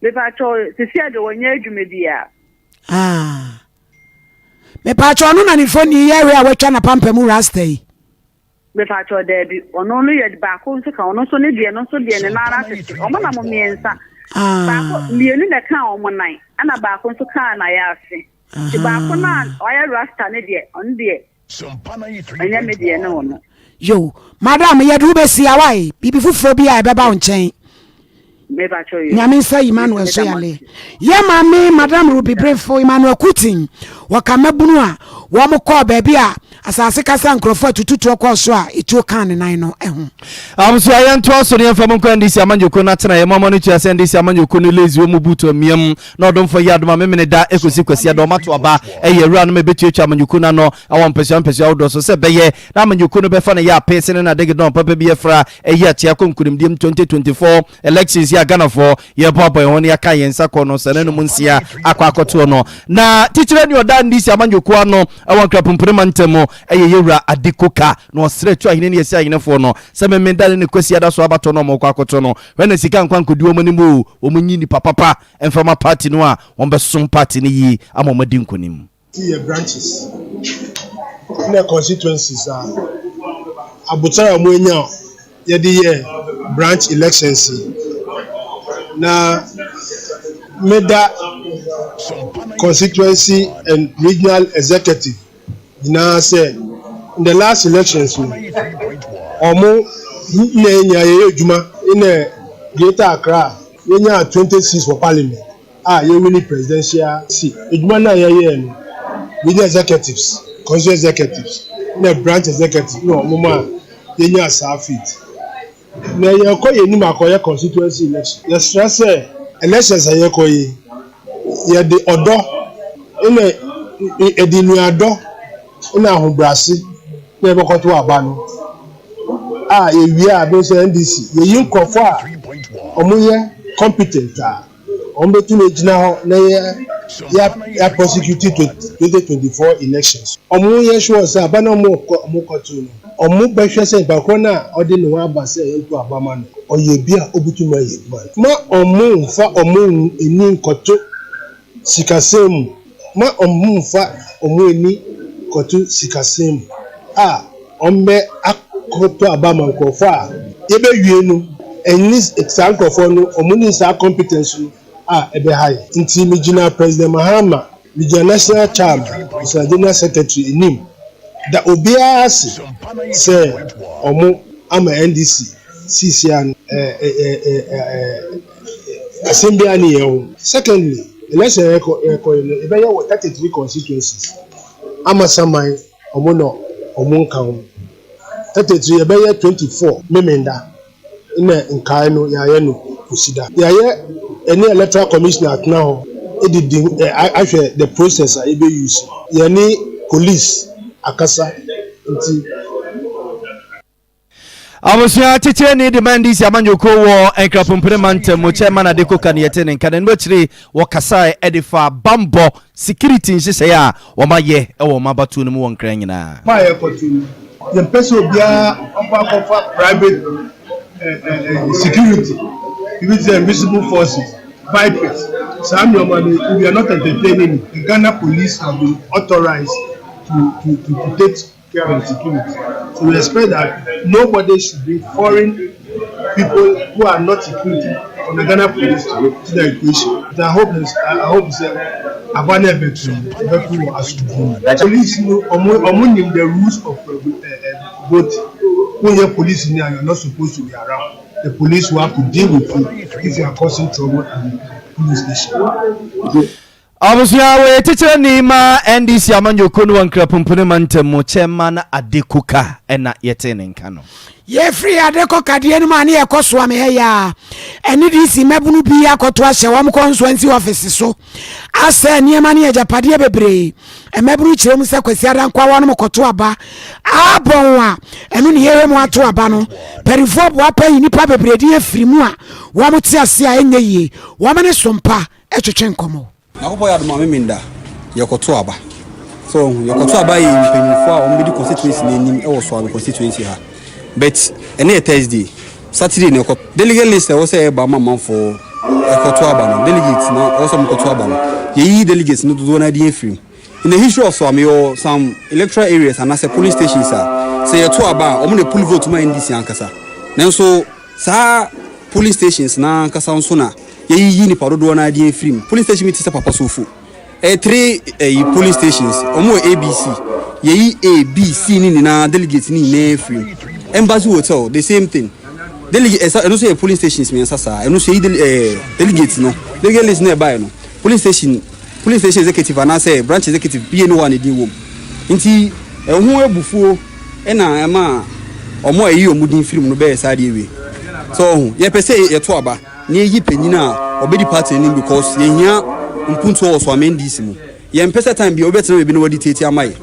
Mepakyɛw, sisi a de wɔnyɛ adwuma biara. Ah. Mepakyɛw, ɔno na ne mfoni yɛ wei a watwa n'apampam rasta yi. Mepakyɛw, daabi. Ɔno no yɛ baako nso ka ɔno nso ne deɛ no nso deɛ ne nan ara tete. Wɔn nam mmiɛnsa. Ah. Baako mmienu na ɛka wɔn nan, ɛna baako nso kaa n'ayɛ ase. Nti baako no a ɔyɛ rasta ne deɛ, ɔno deɛ ɛnyɛ me deɛ ne ɔno. Yo, madam, yɛde wo bɛsi awae. Biribi foforɔ bi a ɛbɛba wo nkyɛn. Nyame nsa Emmanuel nso yale. Yɛ maame Madam Ruby Brefo Emmanuel Kutin wɔka mmabunu a wɔn kɔɔ baabi a asase kasa nkurɔfoɔ atututoɔ kɔɔ so a etuo kaa ne nan no ho. Abusua yɛntoa so ne yɛmfa mu nkɔ NDC amanyɔkuo no atenaeɛ mu ama no tua sɛ NDC amanyɔkuo no lazy wɔ mu butu amiam na ɔdomfoɔ yɛ adom a memene da ɛkɔsi Kwasiada ɔma to aba ɛyɛ awura no ma ɛbɛtuatua amanyɔkuo no ano ɛwɔ mpɛsua mpɛsua ahodoɔ so sɛ ɛbɛyɛ na amanyɔkuo no bɛfa no yɛ apee sene na adegedɔn papa bi afira Ɛyi akyea kɔ nkunimdie mu 2024 elections yi a Ghanafoɔ yɛboaboa yɛn ho na yɛaka yɛn nsa kɔ no sɛ no nom nsia akɔ akɔtoɔ no. Na titire ne ɔda NDC amanyɔkuo ano wɔ Nkrapompene mantam mu ɛyɛ Yɛwura Ade Koka na ɔsrɛ tu ahene ne yɛsi ahenefoɔ no sɛ Memenda ne ne Kwasiada so abatoɔ no a wɔrekɔ akɔto no hwɛ na sika nkwa nkɔdi wɔn anim o, wɔn nyi nipa papa mfa ma party no a wɔbɛsom party no yie ama wɔn adi nkonim. Ti yɛ branches na constituencies a abotar a wɔanya a yɛde yɛɛ branch elections yi. Na meda constituency and regional executive nyinaa sɛ in the last elections no wɔn na yɛn nyinaa yɛyɛ adwuma na Greater Accra yɛnyaa 20 seats wɔ parliament. a yɛwini presidential seat. Edwuma no a yɛyɛɛ no, regional executives, constituency executives, na branch executives na wɔn maa yɛnyaa saa feat. Na yɛrekɔ yɛn anim akɔyɛ constituency election. Yɛsrɛ sɛ elections a yɛrekɔ yi, yɛde ɔdɔ na yɛde nuadɔ na ahobrɛase na yɛbɛkɔto aba no a yɛwie a, bɛhu sɛ NDC yɛyi nkurɔfoɔ a wɔyɛ competent a Wɔbɛtumi agyina hɔ na yɛ yɛ prosecute 2024 elections. Wɔyɛ sure sɛ aba no a wɔkɔto no, wɔbɛhwɛ sɛ nipa korɔ no a ɔde ne ho aba sɛ yɛnto aba ma no, ɔyɛ obi a ɔbɛtumi ayɛ adwuma no. Mma wɔmmfa wɔn ani nkɔto sikasɛm mu. Mma wɔmmfa wɔn ani nkɔto sikasɛm mu a wɔbɛ akɔtɔ aba ama nkorɔfoɔ a yɛbɛwie no ɛnni saa nkorɔfoɔ no wɔn nni saa competence no a ɛbɛha yɛn. Nti me gyina President Mahama, me gyina National Chairman, me gyina General Secretary anim. Da obiara ase sɛ ɔmo ama NDC seesei a no asɛm biara nni yɛn ho. Secondly, election a yɛkɔ yɛkɔ yi no yɛbɛyɛ wɔ 33 constituencies, Amasaman ɔmo na ɔmo nka ho. 33 yɛbɛyɛ 24 Memenda. Nna nkae no yɛayɛ no Kwesida. Yɛayɛ yɛne electoral commissioner atena hɔ edidi ahwɛ the process a yɛbɛ use. Yɛne police akasa nti. Abusua kyekyereni de ma NDC amanyɔkuo wɔ Nkrapompene mantam mu, Chairman Adeko Kane yɛte ne nka. Na ɛno akyire wɔkasae de faa bambɔ, security, nhyehyɛeɛ a wɔayɛ wɔ wɔn abatoɔ no mu wɔ Nkran nyinaa. Kɔ a yɛkɔto no, yɛmpɛ sɛ obiara ɔkɔ akɔfa private security, ebi te sɛ invisible forces, vipers, saa nneɛma no, we are not entertaining it. The Ghana police have been authorized to to to to take care of security. So we expect that nobody should bring foreign people who are not security from the Ghana police to the equation. But I hope is I hope sɛ aba na ɛbɛto no ɛbɛto wɔ asomdwoe mu. Police no ɔmo ɔmo nim the rules of voting. Wonyɛ police ni a you are not supposed to be around. The police will have to deal with you if you are causing trouble at the polling station. Abusua wɔyɛ titenani ma NDC amanyɔkuo no wɔ Nkrapumpuni mantam mu, Chairman Adekoka na yɛtee ne nka no. Yɛfiri Adekoka deɛ no mu a ne yɛkɔ Soame ha yi a, ɛne DC mmabunu bi akɔto ahyɛ wɔn kɔnsuansi ɔfese so asɛ nneɛma ne agyapadeɛ bebree. Mmabunu kyerɛ mu sɛ Kwasi Adankwa wɔnom kɔto aba abɔn a ɛno ne yɛhwɛ mu ato aba no. Panifoɔ boa pa yi nnipa bebree din afiri mu a wɔn te ase a ɛnyɛ yie. Wɔn ne Sompa twetwe nkɔmmɔ. Nyankopɔn yɛ adom a Memenda yɛkɔto aba. So wahu, yɛkɔto aba yɛ mpanyinfoɔ a wɔn bɛdi constituency no anim wɔ Soame constituency ha. But ɛnɛ yɛ Thursday, Saturday na ɛkɔ delegate list a ɛwɔ sɛ ɛba ma amanfoɔ ɛkɔto aba no, delegates na ɛwɔ sɛ wɔkɔto aba no, yɛyiyi delegates no dodoɔ no ara din afiri mu. In the history of Soame yɛwɔ some electoral areas anaasɛ polling stations a sɛ yɛto aba a wɔn na pull vote ma NDC ankasa. Nanso Saa polling stations no ara ankasa nso na yɛyiyi nipa dodoɔ no ara din afiri mu. Polling station bi te sɛ Papa Sofo. Ɛyɛ three ɛyi polling stations. Wɔn wɔ ABC. Yɛyi A, B, C ne nyinaa delegates ne nyinaa afiri mu. Embassy Hotel the same thing. Delegate ɛsa ɛno nso yɛ polling stations mmiɛnsa saa. Ɛno nso yɛyi dele ɛɛ delegates no. Delegate list no ɛbaeɛ no polling station polling station executive anaasɛ branch executive bie ne hɔ a ne din wɔ mu. Nti ɛho abufuo. Ɛna ɛmaa wɔn a ɛyi wɔn din firi mu no bɛyɛ saa adeɛ wei. So ɔho, yɛpɛ sɛ yɛto aba na yɛyi panyin a ɔbɛdi party no anim because yɛhia mpuntuo wɔ Soame NDC mu. Yɛmpɛ sɛ time biara obi bɛtena baabi na wadi tietia ama yɛ.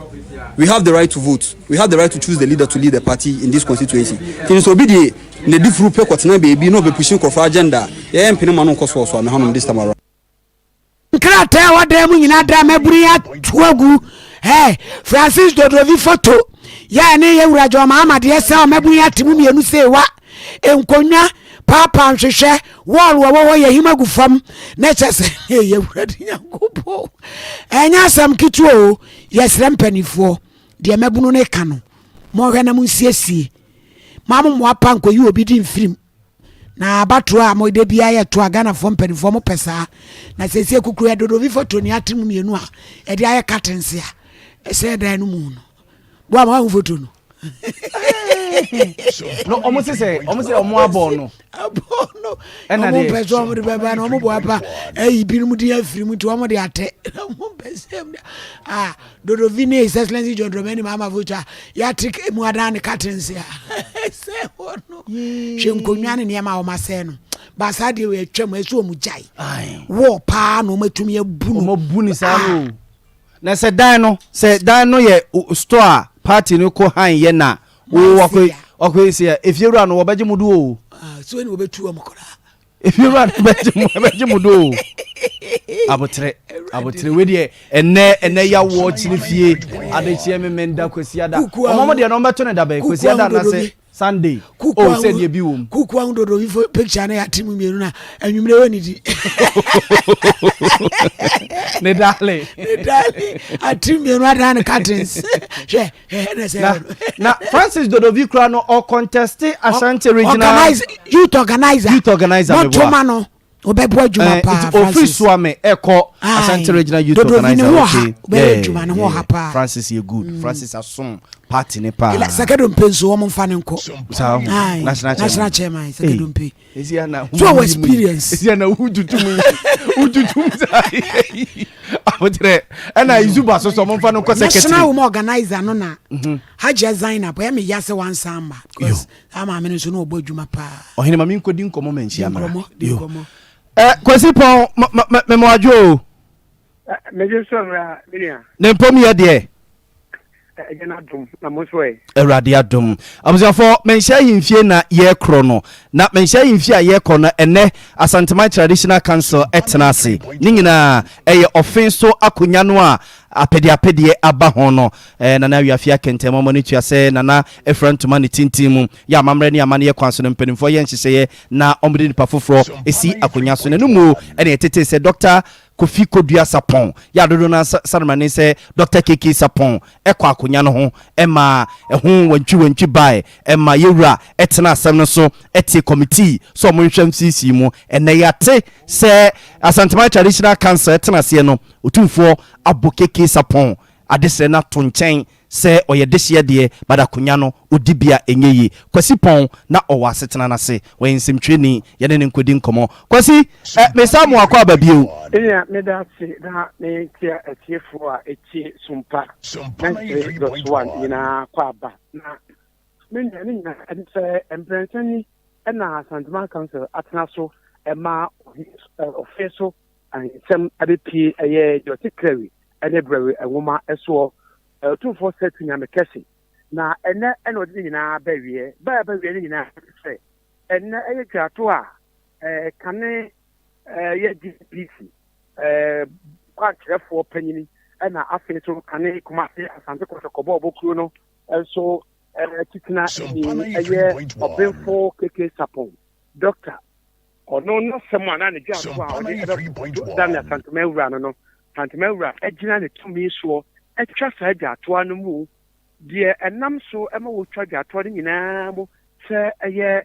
We have the right to vote, we have the right to choose the leader to lead the party in this constituency. Nti no sɛ obi de n'adifuru pɛ kɔtena baabi na ɔbɛpushi nkurɔfoɔ agenda a, yɛmpene ma no nkɔ so wɔ Soame hanom this time around. Nkrataa a ɛwɔ dan mu nyinaa da mmabunu yi ato agu. Hey, Francis Dodrovi foto yɛ ɛne yɛ wura John Mahama deɛ sɛ ɔmmabunu yi ate mu mmienu sei wa nkonnwa paapa nhwehwɛ wɔɔl wɔwɔ hɔ yɛ him agu fam na kyɛ sɛ yɛ wura de Nyankopɔn ɛnyɛ asɛm ketewa o yɛsrɛ mpanimfoɔ deɛ mmabunu no ka no monhwɛ na monsiesie ma mo mmoa pa nkɔyi obi di mfirim Na abatoɔ a mo da biara yɛ to a Ghanafoɔ mpanimfoɔ mo pɛ saa. Na sɛsɛ kukuru yɛ dodovi foto ni ate mu mmienu a ɛde ayɛ curtains a ɛsɛ dan no mu no. Boa ma wahu foto no. No ɔmo sɛ sɛ ɔmo sɛ ɔmo abɔ no. Abɔ no. Ɛna deɛ. Ɔmo mpɛ sɛ ɔmo de bɛba na ɔmo bɔ apa ɛyi binom din afiri mu nti ɔmo de atɛ. Ɔmo mpɛ sɛ ɔmo de ah Dodovi ne His Excellency John Dramani Mahama foto a yɛate mu adan ne curtains a ɛsɛ hɔ no. Hwɛ nkonnwa ne nneɛma a wɔn asɛe no. Ba saa deɛ wɔ atwam ɛsɛ wɔn gyae. Wɔ paa na wɔn atumi abu no. Wɔn abu no saa no. Na sɛ dan no sɛ dan no yɛ store a party no kɔ han yɛ na wo wakɔ wakɔ esi a efiewura no wɔbɛgye mo do o. So ɛna wɔbɛtu wɔn koraa. Efiewura no bɛgye mo bɛgye mo do o. Abotrɛ abotrɛ wei deɛ ɛnɛ ɛnɛ yawoɔ kyini fie adekyeɛ memenda kwasiada. Wɔn mo deɛ no wɔbɛto no dabɛn kwasiada anase Sunday. Oh sɛ deɛ bi wom. Kuku ahu dodo yi fo picture na yɛate mu mmienu na anwummerɛ wɔ ne di. Ne darling. Ne darling ate mmienu adan ne curtains. Hwɛ hwɛ na sɛ. Na na Francis Dodovi kura no ɔconteste Ashanti regional. Organize youth organizer. Youth organizer meboa. Mɔtoma no. Ɔbɛboa adwuma paa Francis. Ofiri Suame ɛkɔ Ashanti Regional Youth Organizer. Dodovi ne ho ɔha. Ɔbɛyɛ adwuma ne ho ɔha paa. Francis yɛ good. Francis asom party ne paa. Sɛkɛdompe nso wɔn mfa ne nkɔ. Saa ho. National chairman. National chairman Sɛkɛdompe. So our experience. Esi ana wututum yi wututum saa abotrɛ ɛna izuba so so wɔn mfa no nkɔ secretary. National woman organizer no na Hajia Zainab ɛyɛ mi ya sɛ wansan ma because Saa maame no nso na ɔbɔ adwuma paa. Ɔhene ma menkɔdi nkɔmmɔ ma nhyia mmara. Di nkɔmmɔ. Eh, Kwasi Pɔn, mema wadwo o. Megye so mmra, me nua. Ne mpom yɛ deɛ. Ɛyɛ n'adom, na mo nso ɛ. Awurade adom. Abusuafoɔ, Manhyia Ahemfie na yɛrekorɔ no. Na Manhyia Ahemfie a yɛrekɔ no, ɛnnɛ Asanteman Traditional Council tena ase. Ne nyinaa, ɛyɛ ɔfe so akonnwa no a apɛdeapɛdeɛ aba ho no. Eh, Nana Awiafie akɛntɛn mɔmɔ no tua sɛ Nana afira ntoma ne tintin mu. Yɛ amammerɛ ne amanneɛ kwan so no, mpanimfoɔ yɛ nhyehyɛeɛ na wɔde nipa foforɔ si akonnwa so. Na ɛno mu ɛna yɛtetee sɛ Dɔkta Kofi Kodua Sarpong, yɛ a dodoɔ no ara sanemane sɛ Dɔkta KK Sarpong, kɔ akonnwa no ho ma ɛho wantwiwantwi bae ma yɛwura tena asɛm no so te kɔmitii sɛ wɔnhwɛ mfiifii mu. Ɛnnɛ yɛate sɛ Asanteman Traditional Council tena aseɛ no, Otumfoɔ abɔ KK Sarpong adesrɛ no ato nkyɛn sɛ ɔyɛ dehyeɛ deɛ but akonya no ɔdi bi a ɛnyɛ yie. Kwasi Pɔn na ɔwɔ asetena no ase. Ɔyɛ nsɛmtwerɛni, yɛne no nkɔdi nkɔmmɔ. Kwasi, eh, mesan mo akɔ aba bio. Enya meda ase na mekyia atiefoɔ a ɛtie Sumpa 93.1 nyinaa kɔ aba. Na me nua ne nyinaa ɛne sɛ mprɛnsa ni ɛna Asanteman Council atena so ɛma ɔfe so ahensɛm abɛpie ɛyɛ deɛ ɔte Krawi ne Brɛwe nwoma soɔ, Otumfoɔ Seth Nyame Kɛse, na ɛnnɛ na ɔde ne nyinaa ba awieɛ. Ba a ɛba awieɛ no nyinaa ne sɛ, ɛnnɛ ɛyɛ dwato a kane yɛ GPC kwankyerɛfoɔ panyini ɛna afei nso kane Kumase Asante Kɔtɔkɔ bɔɔlbɔ kuo no nso titena ni ɛyɛ Ɔbenfo KK Sarpong, Dɔkta. Ɔno n'asɛm a na ne dwato a ɔde ɛbɛto Daniel Asantema Awura no no, Asantema Awura gyina ne tumi soɔ twa saa dwatoa no mu. Deɛ ɛnam so ma wɔtwa dwatoa no nyinaa mu sɛ ɛyɛ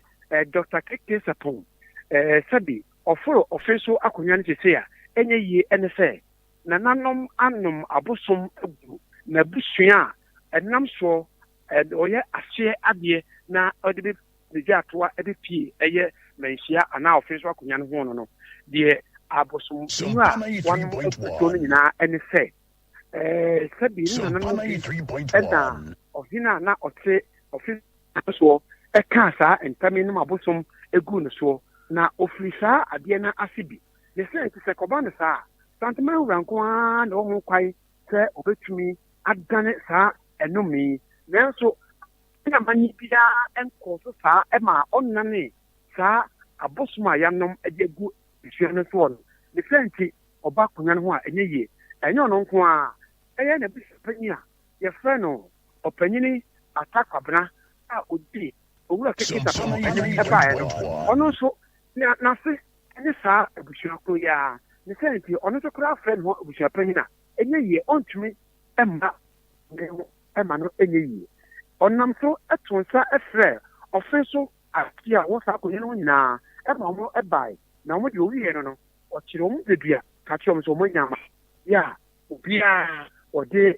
Dɔkta KK Sarpong sɛbi ɔforo ɔfe so akonnwa no seesei a ɛnyɛ yie ne sɛ nananom anom abosom agu n'abusua a ɛnam soɔ ɔyɛ aseɛ adeɛ na ɔde bɛ ne dwaatoa de pie yɛ manhyia anaa ɔfe so akonnwa no ho no no, deɛ abosomhunu a wɔanom agu soɔ no nyinaa ne sɛ, sɛbi ne nananom bi na ɔhene a na ɔte ɔfe soɔ kaa saa ntam yi nom abosom guu no soɔ, na ɔfiri saa adeɛ no ase bi. Ne sɛ nti sɛ kɔba no saa a, Santeman wura nko ara na ɔwɔ ho kwan sɛ ɔbɛtumi adane saa ɛnome yi. Nanso Na amanneɛ biara nkɔɔ so saa maa ɔnnanee saa abosom a yɛanom de agu abusua no soɔ no. Ne saa nti, ɔba akonnwa no ho a, ɛnyɛ yie. Ɛnyɛ ɔno nko ara, ɛyɛ n'abusuapanyin a yɛfrɛ no Ɔpanyini Atta Kwabena a ɔdii Owura Keke Sarpong anim baeɛ no, ɔno nso, n'ase ne saa abusua koro yi ara. Ne saa nti, ɔno nso koraa frɛ ne ho abusuapanyin a, ɛnyɛ yie, ɔntumi mma ne ho ma no nyɛ yie. Ɔnam so too nsa frɛɛ ɔfe so ahemfie a wɔwɔ saa akonnwa no ho nyinaa ma wɔbae, na wɔn deɛ wɔwieeɛ no no, ɔkyeree wɔn dedua ka kyerɛɛ wɔn sɛ wɔanya amanneɛ a obiara ɔde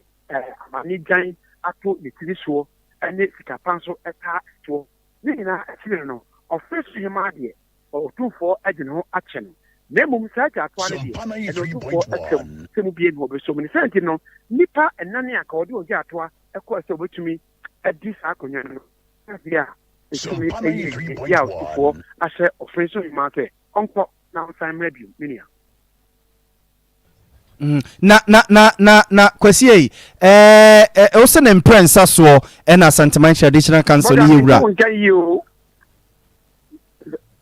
amanneɛ dwan ato ne tiri soɔ ne sika pa nso taa soɔ. Ne nyinaa akyiri no, ɔfe so hemmaa deɛ, Otumfoɔ de ne ho akyɛ no, na mmom saa agyaatoa no deɛ, ɛne Otumfoɔ atwam sɛ mu biara nni hɔ ɔbɛsɔ mu. Ne saa nti no, nnipa nnan a anka wɔde wɔn gyaatoa kɔɛ sɛ wɔbɛtumi adi saa akonnwa no no, adeɛ a ɛtumi yɛ yie a Otumfoɔ ahyɛ ɔfene so hemaa sɛ ɔnkɔ na ɔnsan mmra bio, me nua. Mm, na na na na na kwasi ei ɛɛ ɛ wosɛ ne mprɛnsa soɔ ɛna Asanteman Traditional Council ne yɛ wura.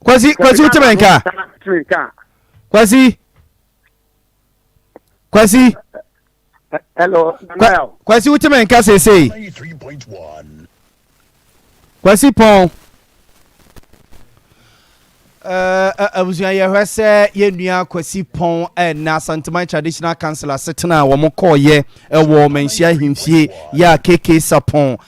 Kwasi Kwasi woteme nka? Kwasi Kwasi Hello, Kwasi woteme nka seesei? Kwasi Pɔn. Abusua yɛhwɛ sɛ yɛn nua Kwasi Pɔn ɛna Asanteman Traditional Council asetena a wɔn kɔɔyɛ ɛwɔ Manhyia Ahemfie yɛ a KK Sapɔn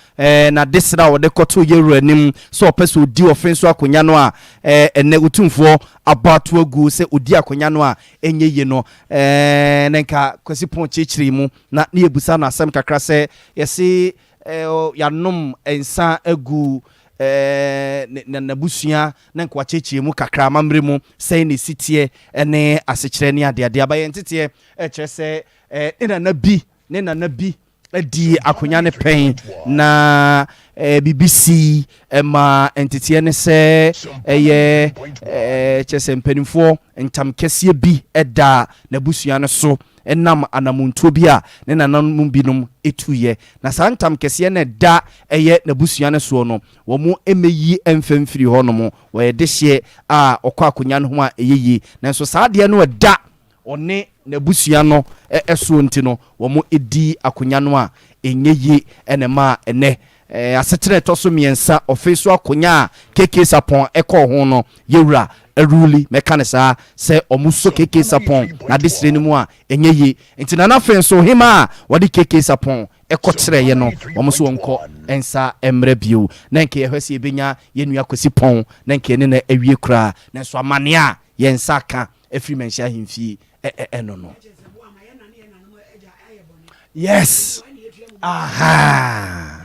na desrɛ a wɔde kɔto yɛwura anim sɛ ɔpɛ sɛ ɔdi ɔfe so akonya no a ɛnɛ Otumfoɔ abɔ ato agu sɛ ɔdi akonya no a ɛnyɛ yie no na nka Kwasi Pɔn kyerɛkyerɛ mu na ne yɛbusa no asɛm kakra sɛ yɛse yɛanom nsa agu ne n'abusua na nka wakyerɛkyerɛ mu kakra amammerɛ mu sɛn na ɛsi teɛ ne asekyerɛ ne adeade aba yɛn nteteɛ ɛkyerɛ sɛ ne nana bi ne nana bi di akonya ne pɛn na biribi si ɛma nteteɛ ne sɛ ɛyɛ kyerɛ sɛ mpanimfoɔ ntam kɛseɛ bi ɛda n'abusua no so ɛnam anamontuo bi a ne nananom binom tuiɛ. Na saa ntam kɛseɛ no a ɛda ɛyɛ n'abusua no soɔ no, wɔn mmɛyi mfa mfiri hɔ nom. Wɔyɛ dehyeɛ a ɔkɔ akonya no ho a ɛyɛ yie. Nanso saa adeɛ no a ɛda ɔne n'abusua no soɔ nti no, wɔdi akonya no a ɛnyɛ yie na ɛmaa ɛnnɛ asetena a ɛtɔ so mmiɛnsa, ɔfe so akonya a KK Sarpong kɔɔ ho no, Yɛwura Awuruli, mɛka no saa, sɛ wɔsɔ KK Sarpong n'adesrɛ no mu a, ɛnyɛ yie. Nti Nana afei nso, hemaa a wɔde KK Sarpong kɔkyerɛeɛ no, wɔn nso wɔnkɔ nsa mmra bio. Na nka yɛhwɛ sɛ yɛbɛnya yɛn nua Kwasi Pɔn, na nka yɛne no awie koraa. Nanso amaneɛ a yɛn nsa aka afiri Manhyia Ahemfie ɛno no. Yes! Aha!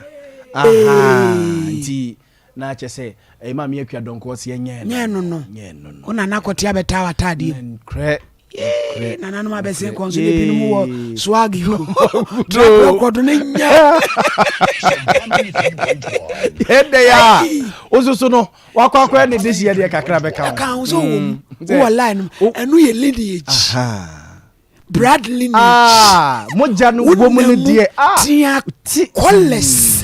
Aha! Nti na kyɛ sɛ ɛyɛ maame akua dɔnkɔ ɔsi ɛnyɛ no nyɛ no no nyɛ no no wo nana kɔte abɛtaa w'ataadeɛ mu nkorɛ Yee, nananom abɛsen kɔn so ne binom wɔ swag yi trapɛ kɔdo ne nyɛ ɛdɛ yɛ a wososo no wakɔ akɔyɛ ne de hyeɛ deɛ kakra bɛka ho ɛka ho sɛ wɔ mu wowɔ line no ɛno yɛ lineage Brad lineage. Ah, mogya no wɔ mu no deɛ. Ah, tia kɔlɛs.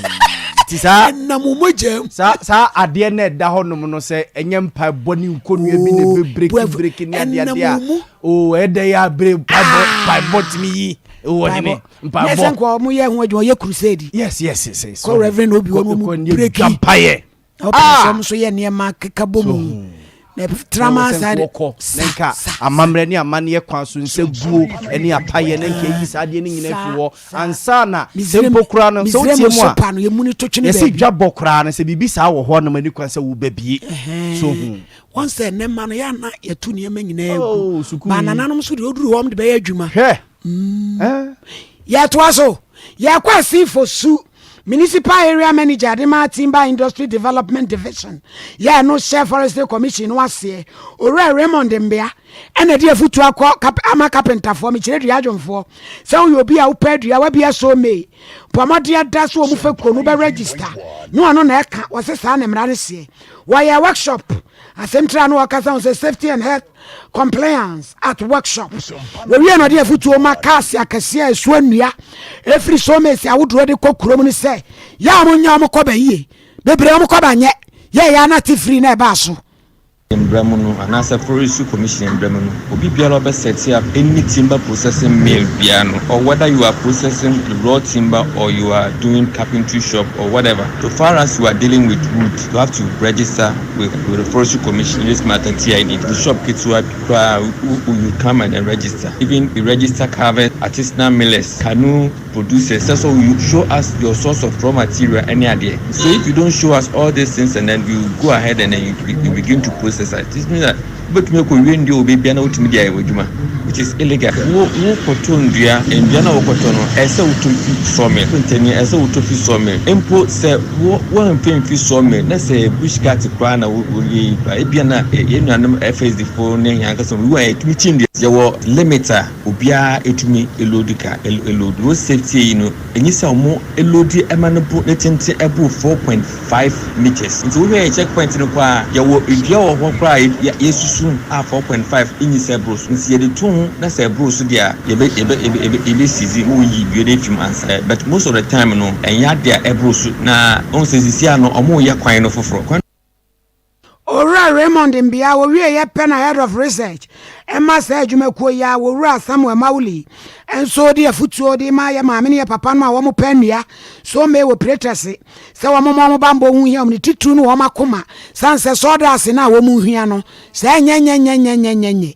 Ti saa. Ɛnam mogya mu. Saa saa adeɛ na ɛda hɔ nom no sɛ ɛnyɛ mpaebɔ ne nkonnwa bi na ebe breki breki ne adeɛ adeɛ a. Oo ɛdɛ yɛ abere mpaebɔ mpaebɔ tumi yi. Wɔ hene mpaebɔ. Nɛsɛ nkɔ ɔmo yɛ ho adwuma ɔyɛ crusade. Yes yes. Kɔ reverend obi wɔn mu breki. Mpaeɛ. Na ɔpɛ sɛ ɔmo nso yɛ nneɛma keka bɔ mu. Na trama saa de. Sa nka amammerɛ ne amanneɛ kwan so nsa guo ne apayɛ ne nka yi saa adeɛ no nyinaa firi hɔ ansa na sɛ mpo koraa no sɛ wotie mu a yɛsɛ dwa bɔ koraa no sɛ biribi saa wɔ hɔ nom ani kwan sɛ wobɛbie so hu wɔn sɛ nnɛ no yɛ ana yɛto nneɛma nyinaa gu ba nananom so deɛ ɔduru hɔ ɔmo de bɛyɛ adwuma hwɛ Yɛtoa so, yɛkɔ Asifo Su Municipal Area Manager de ma Timber Industry Development Division yɛ ɛno hyɛ Forestry Commission no aseɛ, Owura Raymond Mbea ɛna ɛde afutuo akɔ kap ama kapentafoɔ, mekyerɛ dua adwomfoɔ, sɛ woyɛ obi a wopɛ adua, wabia so may, bɔ mmɔden ada so wɔn fɛ kuo no wobɛ register, ne ɔno na ɛka, wɔse saa na mmara no seɛ. Wɔyɛ workshop Asɛmtiri a na wɔkasa ho sɛ Safety and Health Compliance at Workshop. Wɔwie no ɔde afotuo ma cars akɛseɛ a ɛsoa nnua ɛfiri sawmills ahodoɔ de kɔ kurom no sɛ yɛ a wɔnyɛ wɔn kɔba yie. Bebree wɔn kɔba nyɛ yɛ yɛ na te firi na ɛbaa so. Mbra mu no anaasɛ Forestry Commission mbra mu no, obi biara a ɔbɛ set up any timber processing mill biara no, or whether you are processing raw timber or you are doing carpentry shop or whatever, so far as you are dealing with wood, you have to register with with the forestry commission this matter TID the shop ketewa bi koraa you come and then register even we register carvers artisanal millers canoe producers sɛ so you show us your source of raw material ɛne adeɛ so if you don't show us all these things and then you go ahead and then you, you begin to process it it means that Wobɛtumi akɔwie nnua wɔ baabi a na wotumi de ayɛ w'adwuma which is illegal. Wo wokɔtɔ nnua, nnua no a wokɔtɔ no ɛsɛ sɛ wotɔ fi sawmill. Ntɛni ɛsɛ sɛ wotɔ fi sawmill. Mpo sɛ wo woamfa mfi sawmill na sɛ bush cut koraa na woyɛ yi koraa ebia na yɛn nuanom FSD foɔ ne yɛn ankasa wɔn a yɛtumi kyi nnua. Yɛwɔ limit a obiara tumi load car load. Road safety yi no enye sɛ wɔn load ma no bo ne tenten ɛboro 4.5 meters. Nti wohwɛ yɛn check point no koraa a, yɛwɔ dua wɔ hɔ koraa a yɛsusu a 4.5 enye sɛ ɛboro so. Nti yɛde to ho na sɛ ɛboro so deɛ a, yɛbɛ yɛbɛ yɛbɛ yɛbɛ seize ma wɔyi dua no afi mu ansa. But most of the time no, ɛnyɛ ade a ɛboro so. Na wohu sɛ seesei ara no, wɔreyɛ kwan no foforɔ. Kwan. Owura. Owura Raymond Mbia wɔwieeɛ pɛ na Head of Research ma saa adwumakuo yi a Owura Samuel Mawuli nso de afutuo de ma yɛ maame ne yɛ papa nom a wɔn pɛ nnua so mmee wɔ Piretɛse sɛ wɔn mma wɔn bammɔ ho hia wɔn ne titiriw ne wɔn akoma sane sɛ sawdust no a wɔn hia no sɛ nyɛnyɛnyɛnyɛnyɛnyɛ.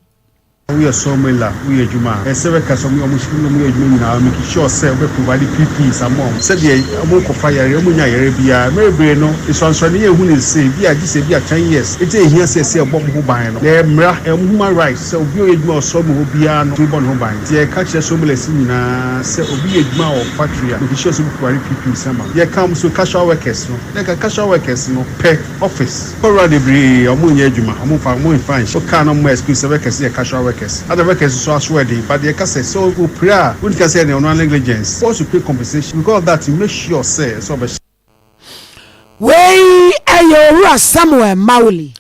Woyɛ sawmill a, woyɛ adwuma a, ɛsɛ workers a wɔyɛ wɔyɛ adwuma nyinaa make sure sɛ wobɛ provide PPEs ama wɔn sɛdeɛ wɔn nkɔfa yareɛ, wɔn nnya yareɛ biara. Mmerɛ bebree no, nsuansuane yɛnhu no sesei, ebi a gye sɛ ebi a ten years, nti ɛhia sɛ ɛsɛ yɛbɔ wɔn ho ban no. Na ɛyɛ mmara, ɛyɛ wɔn human rights sɛ obi a ɔyɛ adwuma wɔ sawmill hɔ biara no tumi bɔ ne ho ban. Nti yɛka kyerɛ sawmillers nyinaa sɛ obi yɛ adwuma wɔ factory a, make sure sɛ wobɛ provide PPEs ama no. Yɛka wɔn nso casual workers no, na nka casual workers no pɛ office. Kɔwura bebree ɔmo nyɛ adwuma ɔmo nfa ɔmo nfa nhyɛ wo car na ɔmo ma excuse sɛ workers yɛ casual workers ada workers nso aso ɛden but yɛka sɛ sɛ opira a wonni ka sɛ ɛne ɔno ara negligence force to pay compensation because of that you make sure sɛ ɛsɛ ɔbɛhyɛ. Wei yɛ Owura Samuel Mawuli.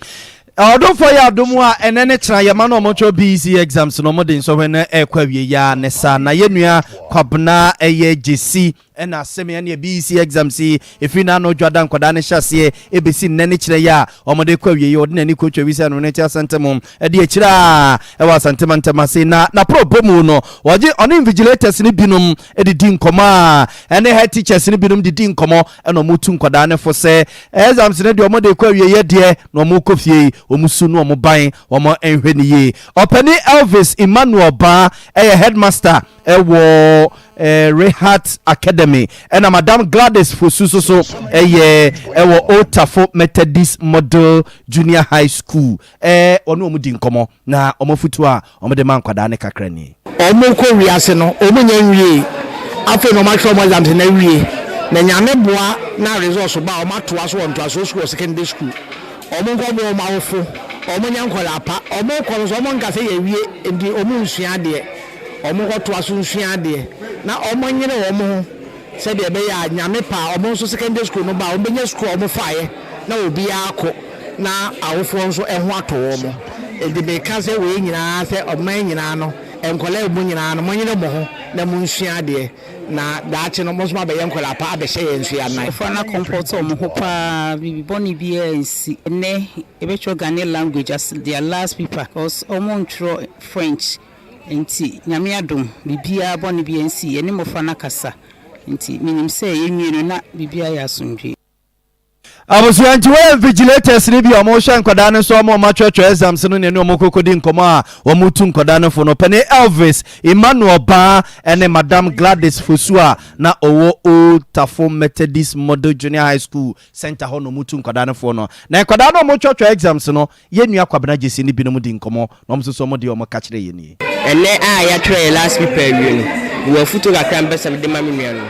Ɔdomfoɔ yɛ adom a ɛnɛ ne kyena yɛma no ɔmo twerɛ BEC exams no ɔmo de nsɔhwɛ no ɛkɔ awie yɛ a ne saa na yɛ nua Kwabena ɛyɛ Gyesi Ɛna asɛm yi ɛneɛ BEC exams yi ɛfiri n'ano dwada nkwadaa no hyɛ aseɛ ɛbɛsi nnɛ ne kyerɛ yi a wɔde rekɔ awieɛ ɔde n'ani kɔtwa wi sɛ no ne te Asante mu ɛde akyire a ɛwɔ Asante mantam ase na n'aporɔbɔ mu no wɔgye ɔne invigilators no binom de di nkɔmmɔ a ɛne head teachers no binom de di nkɔmmɔ ɛna wɔtu nkwadaa no fo sɛ exams no deɛ wɔde rekɔ awieɛ deɛ na wɔkɔ fie yi wɔn su ne wɔn ban wɔn nhwɛ ne yie. Ɔpanin Elvis Emmanuel Baa ɛyɛ headmaster ɛwɔ Rehat Academy ɛna Madam Gladys Fosu nso so ɛyɛ ɛwɔ Old Tafo Methodist Model Junior High School. Ɛɛ wɔne wɔn di nkɔmɔ na wɔn afutuo a wɔde ma nkwadaa ne kakra nie. Wɔn kɔ wiase no wɔn nya nwiei afei na wɔn atwerɛ wɔn exams no awie na Nyame boa na results ba a wɔn atoa so wɔ ntoasoɔ sukuu wɔ secondary school wɔn nkɔ boa wɔn awofo wɔn nyɛ nkwadaa pa wɔn kɔ no nso wɔn nka sɛ yɛawie nti wɔn nsua adeɛ. Wɔnkɔtoa so nsua adeɛ na wɔnyere wɔn ho sɛdeɛ ɛbɛyɛ a Nyame pɛ a wɔn nso secondary school no ba a wɔbɛnya sukuu a wɔfaeɛ na obiara akɔ na awofoɔ nso ho atɔ wɔn. Enti meka sɛ wei nyinaa sɛ ɔman nyinaa no nkwadaa a ɛwɔ mu nyinaa no monyere mo ho na monsua adeɛ na daakye no mo nso moabɛyɛ nkwadaa pa abɛhyɛ yɛn nso yɛn anan. Mmɔfra no akɔmpɔte wɔn ho pa ara, biribi bɔne biara ansi. Ɛnnɛ yɛbɛtwerɛ Ghanaian language as their last paper cause wɔntwerɛ French. Nti Nyame adom, biribiara bɔne biara nsii, yɛne mmɔfra no akasa, nti menim sɛ yɛnwie no na biribiara yɛ asomdwoe. Abusua nti wɔyɛ invigilators no bi a wɔhwɛ nkwadaa no so ama wɔn atwerɛtwerɛ exams no ne ɛne wɔn kɔkɔdi nkɔmmɔ a wɔtu nkwadaa no fo no. Ɔpanin Elvis Emmanuel Baa ne Madam Gladys Fosu a na ɔwɔ Old Tafo Methodist Model Junior High School Center hɔ na wɔtu nkwadaa no foɔ no. Na nkwadaa no a wɔtwerɛtwerɛ exams no Yɛn nua Kwabena Gyasi ne binom dii nkɔmmɔ, na wɔn nso so wɔn deɛ wɔka kyerɛɛ yɛn nie. Ɛnnɛ a yɛatwerɛ yɛn last paper awie no, mewɔ afutuo kakra a mepɛ sɛ mede ma me nuanom.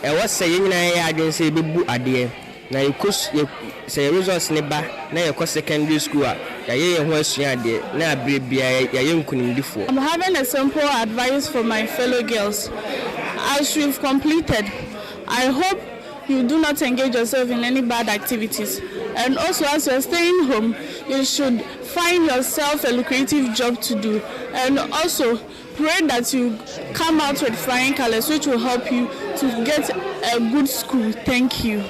Ɛwɔ sɛ yɛn nyinaa yɛyɛ adwene sɛ yɛbɛbu adeɛ, na yɛkɔ su yɛ sɛ yɛn results no ba na yɛkɔ secondary school a, yɛayɛ yɛn ho asua adeɛ, na aberɛ biara yɛayɛ nkunimdifoɔ. I'm having a simple advice for my fellow girls. As we've completed, I hope you do not engage yourself in any bad activities. And also, as you're staying home, you should find yourself a lucrative job to do. And also, pray that you come out with flying colors, which will help you to get a good school. Thank you.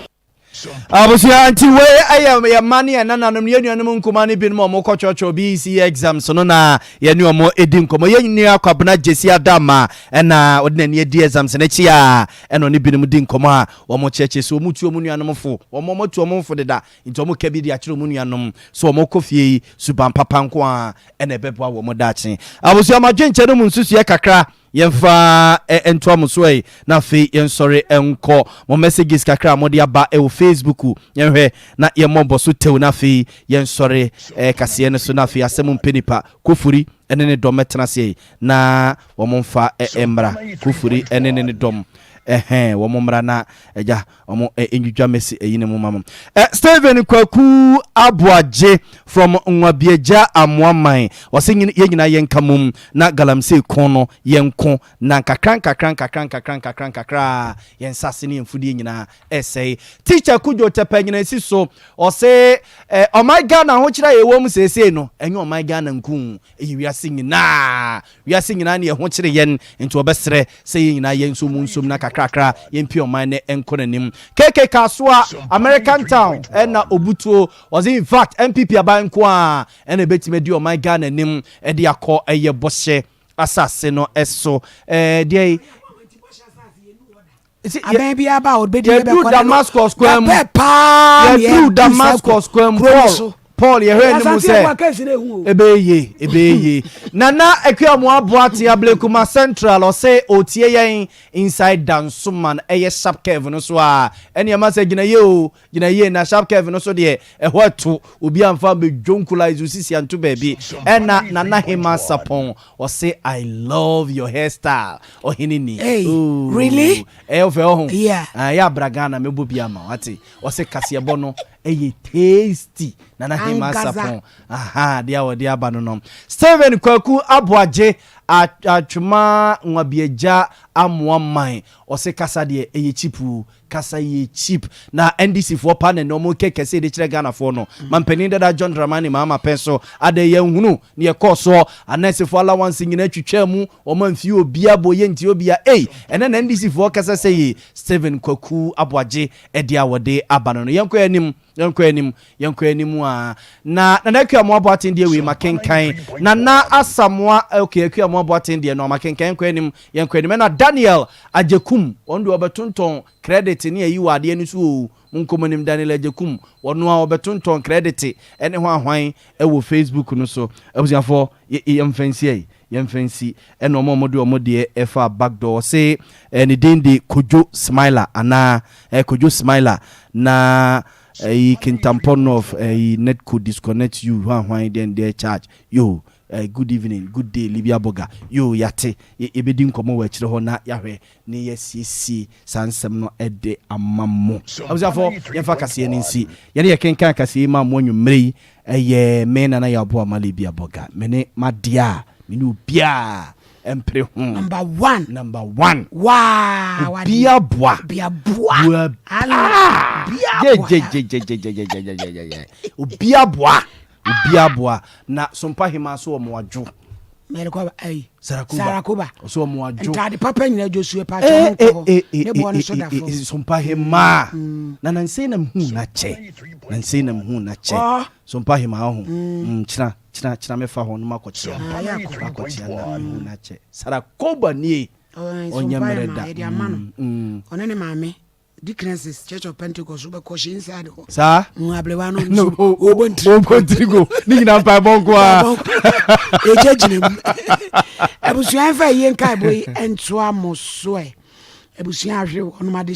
Abusua nti wei ɛyɛ yɛn mma ne yɛn nananom ne yɛn nuanom nkumaa no binom a wɔkɔtwerɛtwerɛ BEC exams no na yɛne wɔn ɛdi nkɔmmɔ. Yɛn nua Kwabena Gyesi Adama ɛna ɔde n'ani adi exams no akyi a ɛna ɔne binom di nkɔmmɔ a wɔkyerɛkyerɛ sɛ wɔtu wɔn nuanom fo. Wɔn wɔatu wɔn fo deda nti wɔka bi de akyerɛ wɔn nuanom sɛ wɔkɔ fie yi suban papa nko ara ɛna ɛbɛboa wɔn daakye. Abusua mo adwenkyɛ no mu nsusuiɛ kakra Yɛmfa ntoa mo so ɛ, na afei yɛnsɔre nkɔ mo messages kakra a mode aba wɔ Facebook. Yɛnhwɛ na yɛmmɔ bɔ so tew, na afei yɛnsɔre kaseɛ no so, na afei asɛm mpɛ nipa. Kofori ne ne dɔm mɛtena ase na wɔn mfa mmra. Kofori ne ne dɔm, ɛhɛn, wɔn mmra na agya. Ɔmo ndwidwa mesi eyi ne mu ma mo. Stephen Kwaku Aboagye from Nwabiagya Amoaman ɔse yɛn nyinaa yɛnka mom na galamsey ko no yɛnko na nkakra nkakra nkakra nkakra nkakra nkakra yɛn nsase ne yɛn mfudeɛ nyinaa ɛsɛe. Teacher Kudjo Tɛpɛ Nyinasi so ɔse ɔman Ghana ahokyerɛ a yɛwɔ mu seesei no ɛnyɛ ɔman Ghana nko ɛyɛ wiase nyinaa wiase nyinaa ne yɛho kyere yɛn nti ɔbɛsrɛ sɛ yɛn nyinaa yɛn nso mu nsom na kakra. Nkakrakra yɛmpia ɔman no nkɔ n'anim. KK Kasoa, American Town ɛna Obutuo, ɔse in fact NPP aban nko ara ɛna ɛbɛtumi adi ɔman Ghana anim de akɔ ɛyɛ bɔhyɛ asase no so. Ɛɛ deɛ Abɛn bi aba a ɔbɛdi ne yɛduru bɛkɔ Damascus kwan mu Dapɛ paa na yɛduru yɛduru saa Damascus kwan mu kuro no Paul so. Paul yɛhwɛ anim Asante sɛ Abua case no ehu o. ɛbɛyɛ yie ɛbɛyɛ yie Nana Akuamoah Boateng Ablekuma Central ɔsɛ ɔtie yɛn inside Dansoman ɛyɛ sharp curve no so a ɛne ɛma sɛ gyina yie o gyina yie na sharp curve no so deɛ ɛhɔ ɛto obi amfa bɛdwonkulise osisi anto baabi ɛna Nana Hema Sapɔn Ɔse I love your hair style ɔhene ni. Hey, Ooh, really? Ɛyɛ ɔfɛ ɔho. Yeah. Ah, ɛyɛ abra Ghana mɛbɔ bi ama wate. Ɔse kaseɛbɔ no ɛyɛ tasty. Nana Hema Ankasa. Sapon. Aha, deɛ a wɔde aba no no. Steven Kwaku Aboagye Atwema Nwabiagya Amoa Man. Ɔse kasa deɛ ɛyɛ cheap o. Kasa yɛ cheap na NDC foɔ pa na ɛnɛ ɔmo kɛ kɛseɛ de kyerɛ Ghana foɔ no. Manpanin dada John Dramani Mahama pɛn so adɛn yɛnhunu neɛ ɛkɔɔ soɔ. Anɛɛse foɔ allowance nyinaa twitwaa mu wɔn amfie obia bɔ yɛ ntie obia ei ɛnɛ na NDC foɔ kasa sɛ yei Stephen Kwaku Aboagye ɛdeɛ a wɔde aba no no. Yɛnkɔ anim yɛnkɔ anim yɛnkɔ anim aa na Nana Akuamoah Boateng deɛ wei makenkan Nana Asamoah okay Akuamoah Boateng deɛ no makenkan yɛnkɔ anim Yɛnkɔ anim ɛna Daniel Agyekum wɔn deɛ ɔbɛtontɔn credit ne ayi wɔ adeɛ no so oo monkɔ mo anim Daniel Agyekum wɔno a ɔbɛtontɔn credit ɛne hwan hwan ɛwɔ Facebook no so abusuafoɔ yɛ yɛmfa nsi ɛyi yɛmfa nsi ɛna wɔn a wɔde wɔn deɛ ɛfa backdoor ɔse ɛɛ ne din de Kojo Smiler anaa ɛɛ Kojo Smiler na ɛyi Kintampɔ North ɛyi Netco disconnect you hwan hwan deɛ deɛ charge yoo Eh good evening, good day Libya Boga, yoo yɛate, yɛbɛdi nkɔmmɔ wɔ akyire hɔ na yɛahwɛ ne yɛasiesie saa nsɛm no de ama mo. Abusuafoɔ, yɛmfa kaseɛ no nsi. Yɛne yɛkenkan kaseɛ yi maa mo anwummerɛ yi, ɛyɛ me Nana Yaw Boamah Libya Boga, me ne m'adeɛ a me ne obiara mpere ho. Number one. Number one. Waa wade. Obia boa. Obia boa. Boa. Ala. Obia boa. Gyegyegyegyegyegyegyegyegye. Obia boa. Obi aboa na sompa hemaa so ɔmo adwo. Mɛrikɔba ayi. Sarakoba. Sarakoba. Ɔso ɔmo adwo. Ntaade papa nyina Josué pa kyɛ ɔmo nkɔ hɔ. Ne boɔ no so da fam. Sompa hemaa. Na nansei na mehu na kyɛ. Nansei na mehu na kyɛ. Sompa hemaa ɔho. Kyena kyena kyena mɛfa hɔ no makɔkyea. Makɔkyea na mehu na kyɛ. Sarakoba nie. Ɔnyɛ mmerɛ da. Yɛde ama no. Ɔne ne maame. Deaconesses Church of Pentecost wobɛkɔ hyɛ inside hɔ. Saa. Aberewa no nso ɔbɔ ntiri. Ɔbɔ ntiri go ne nyinaa mpaebɔ nko ara. Ɛgya gyina mu. Abusua mfa yie nkaebɔ yi ntoa mo so ɛ. Abusua ahwere wɔnom ade.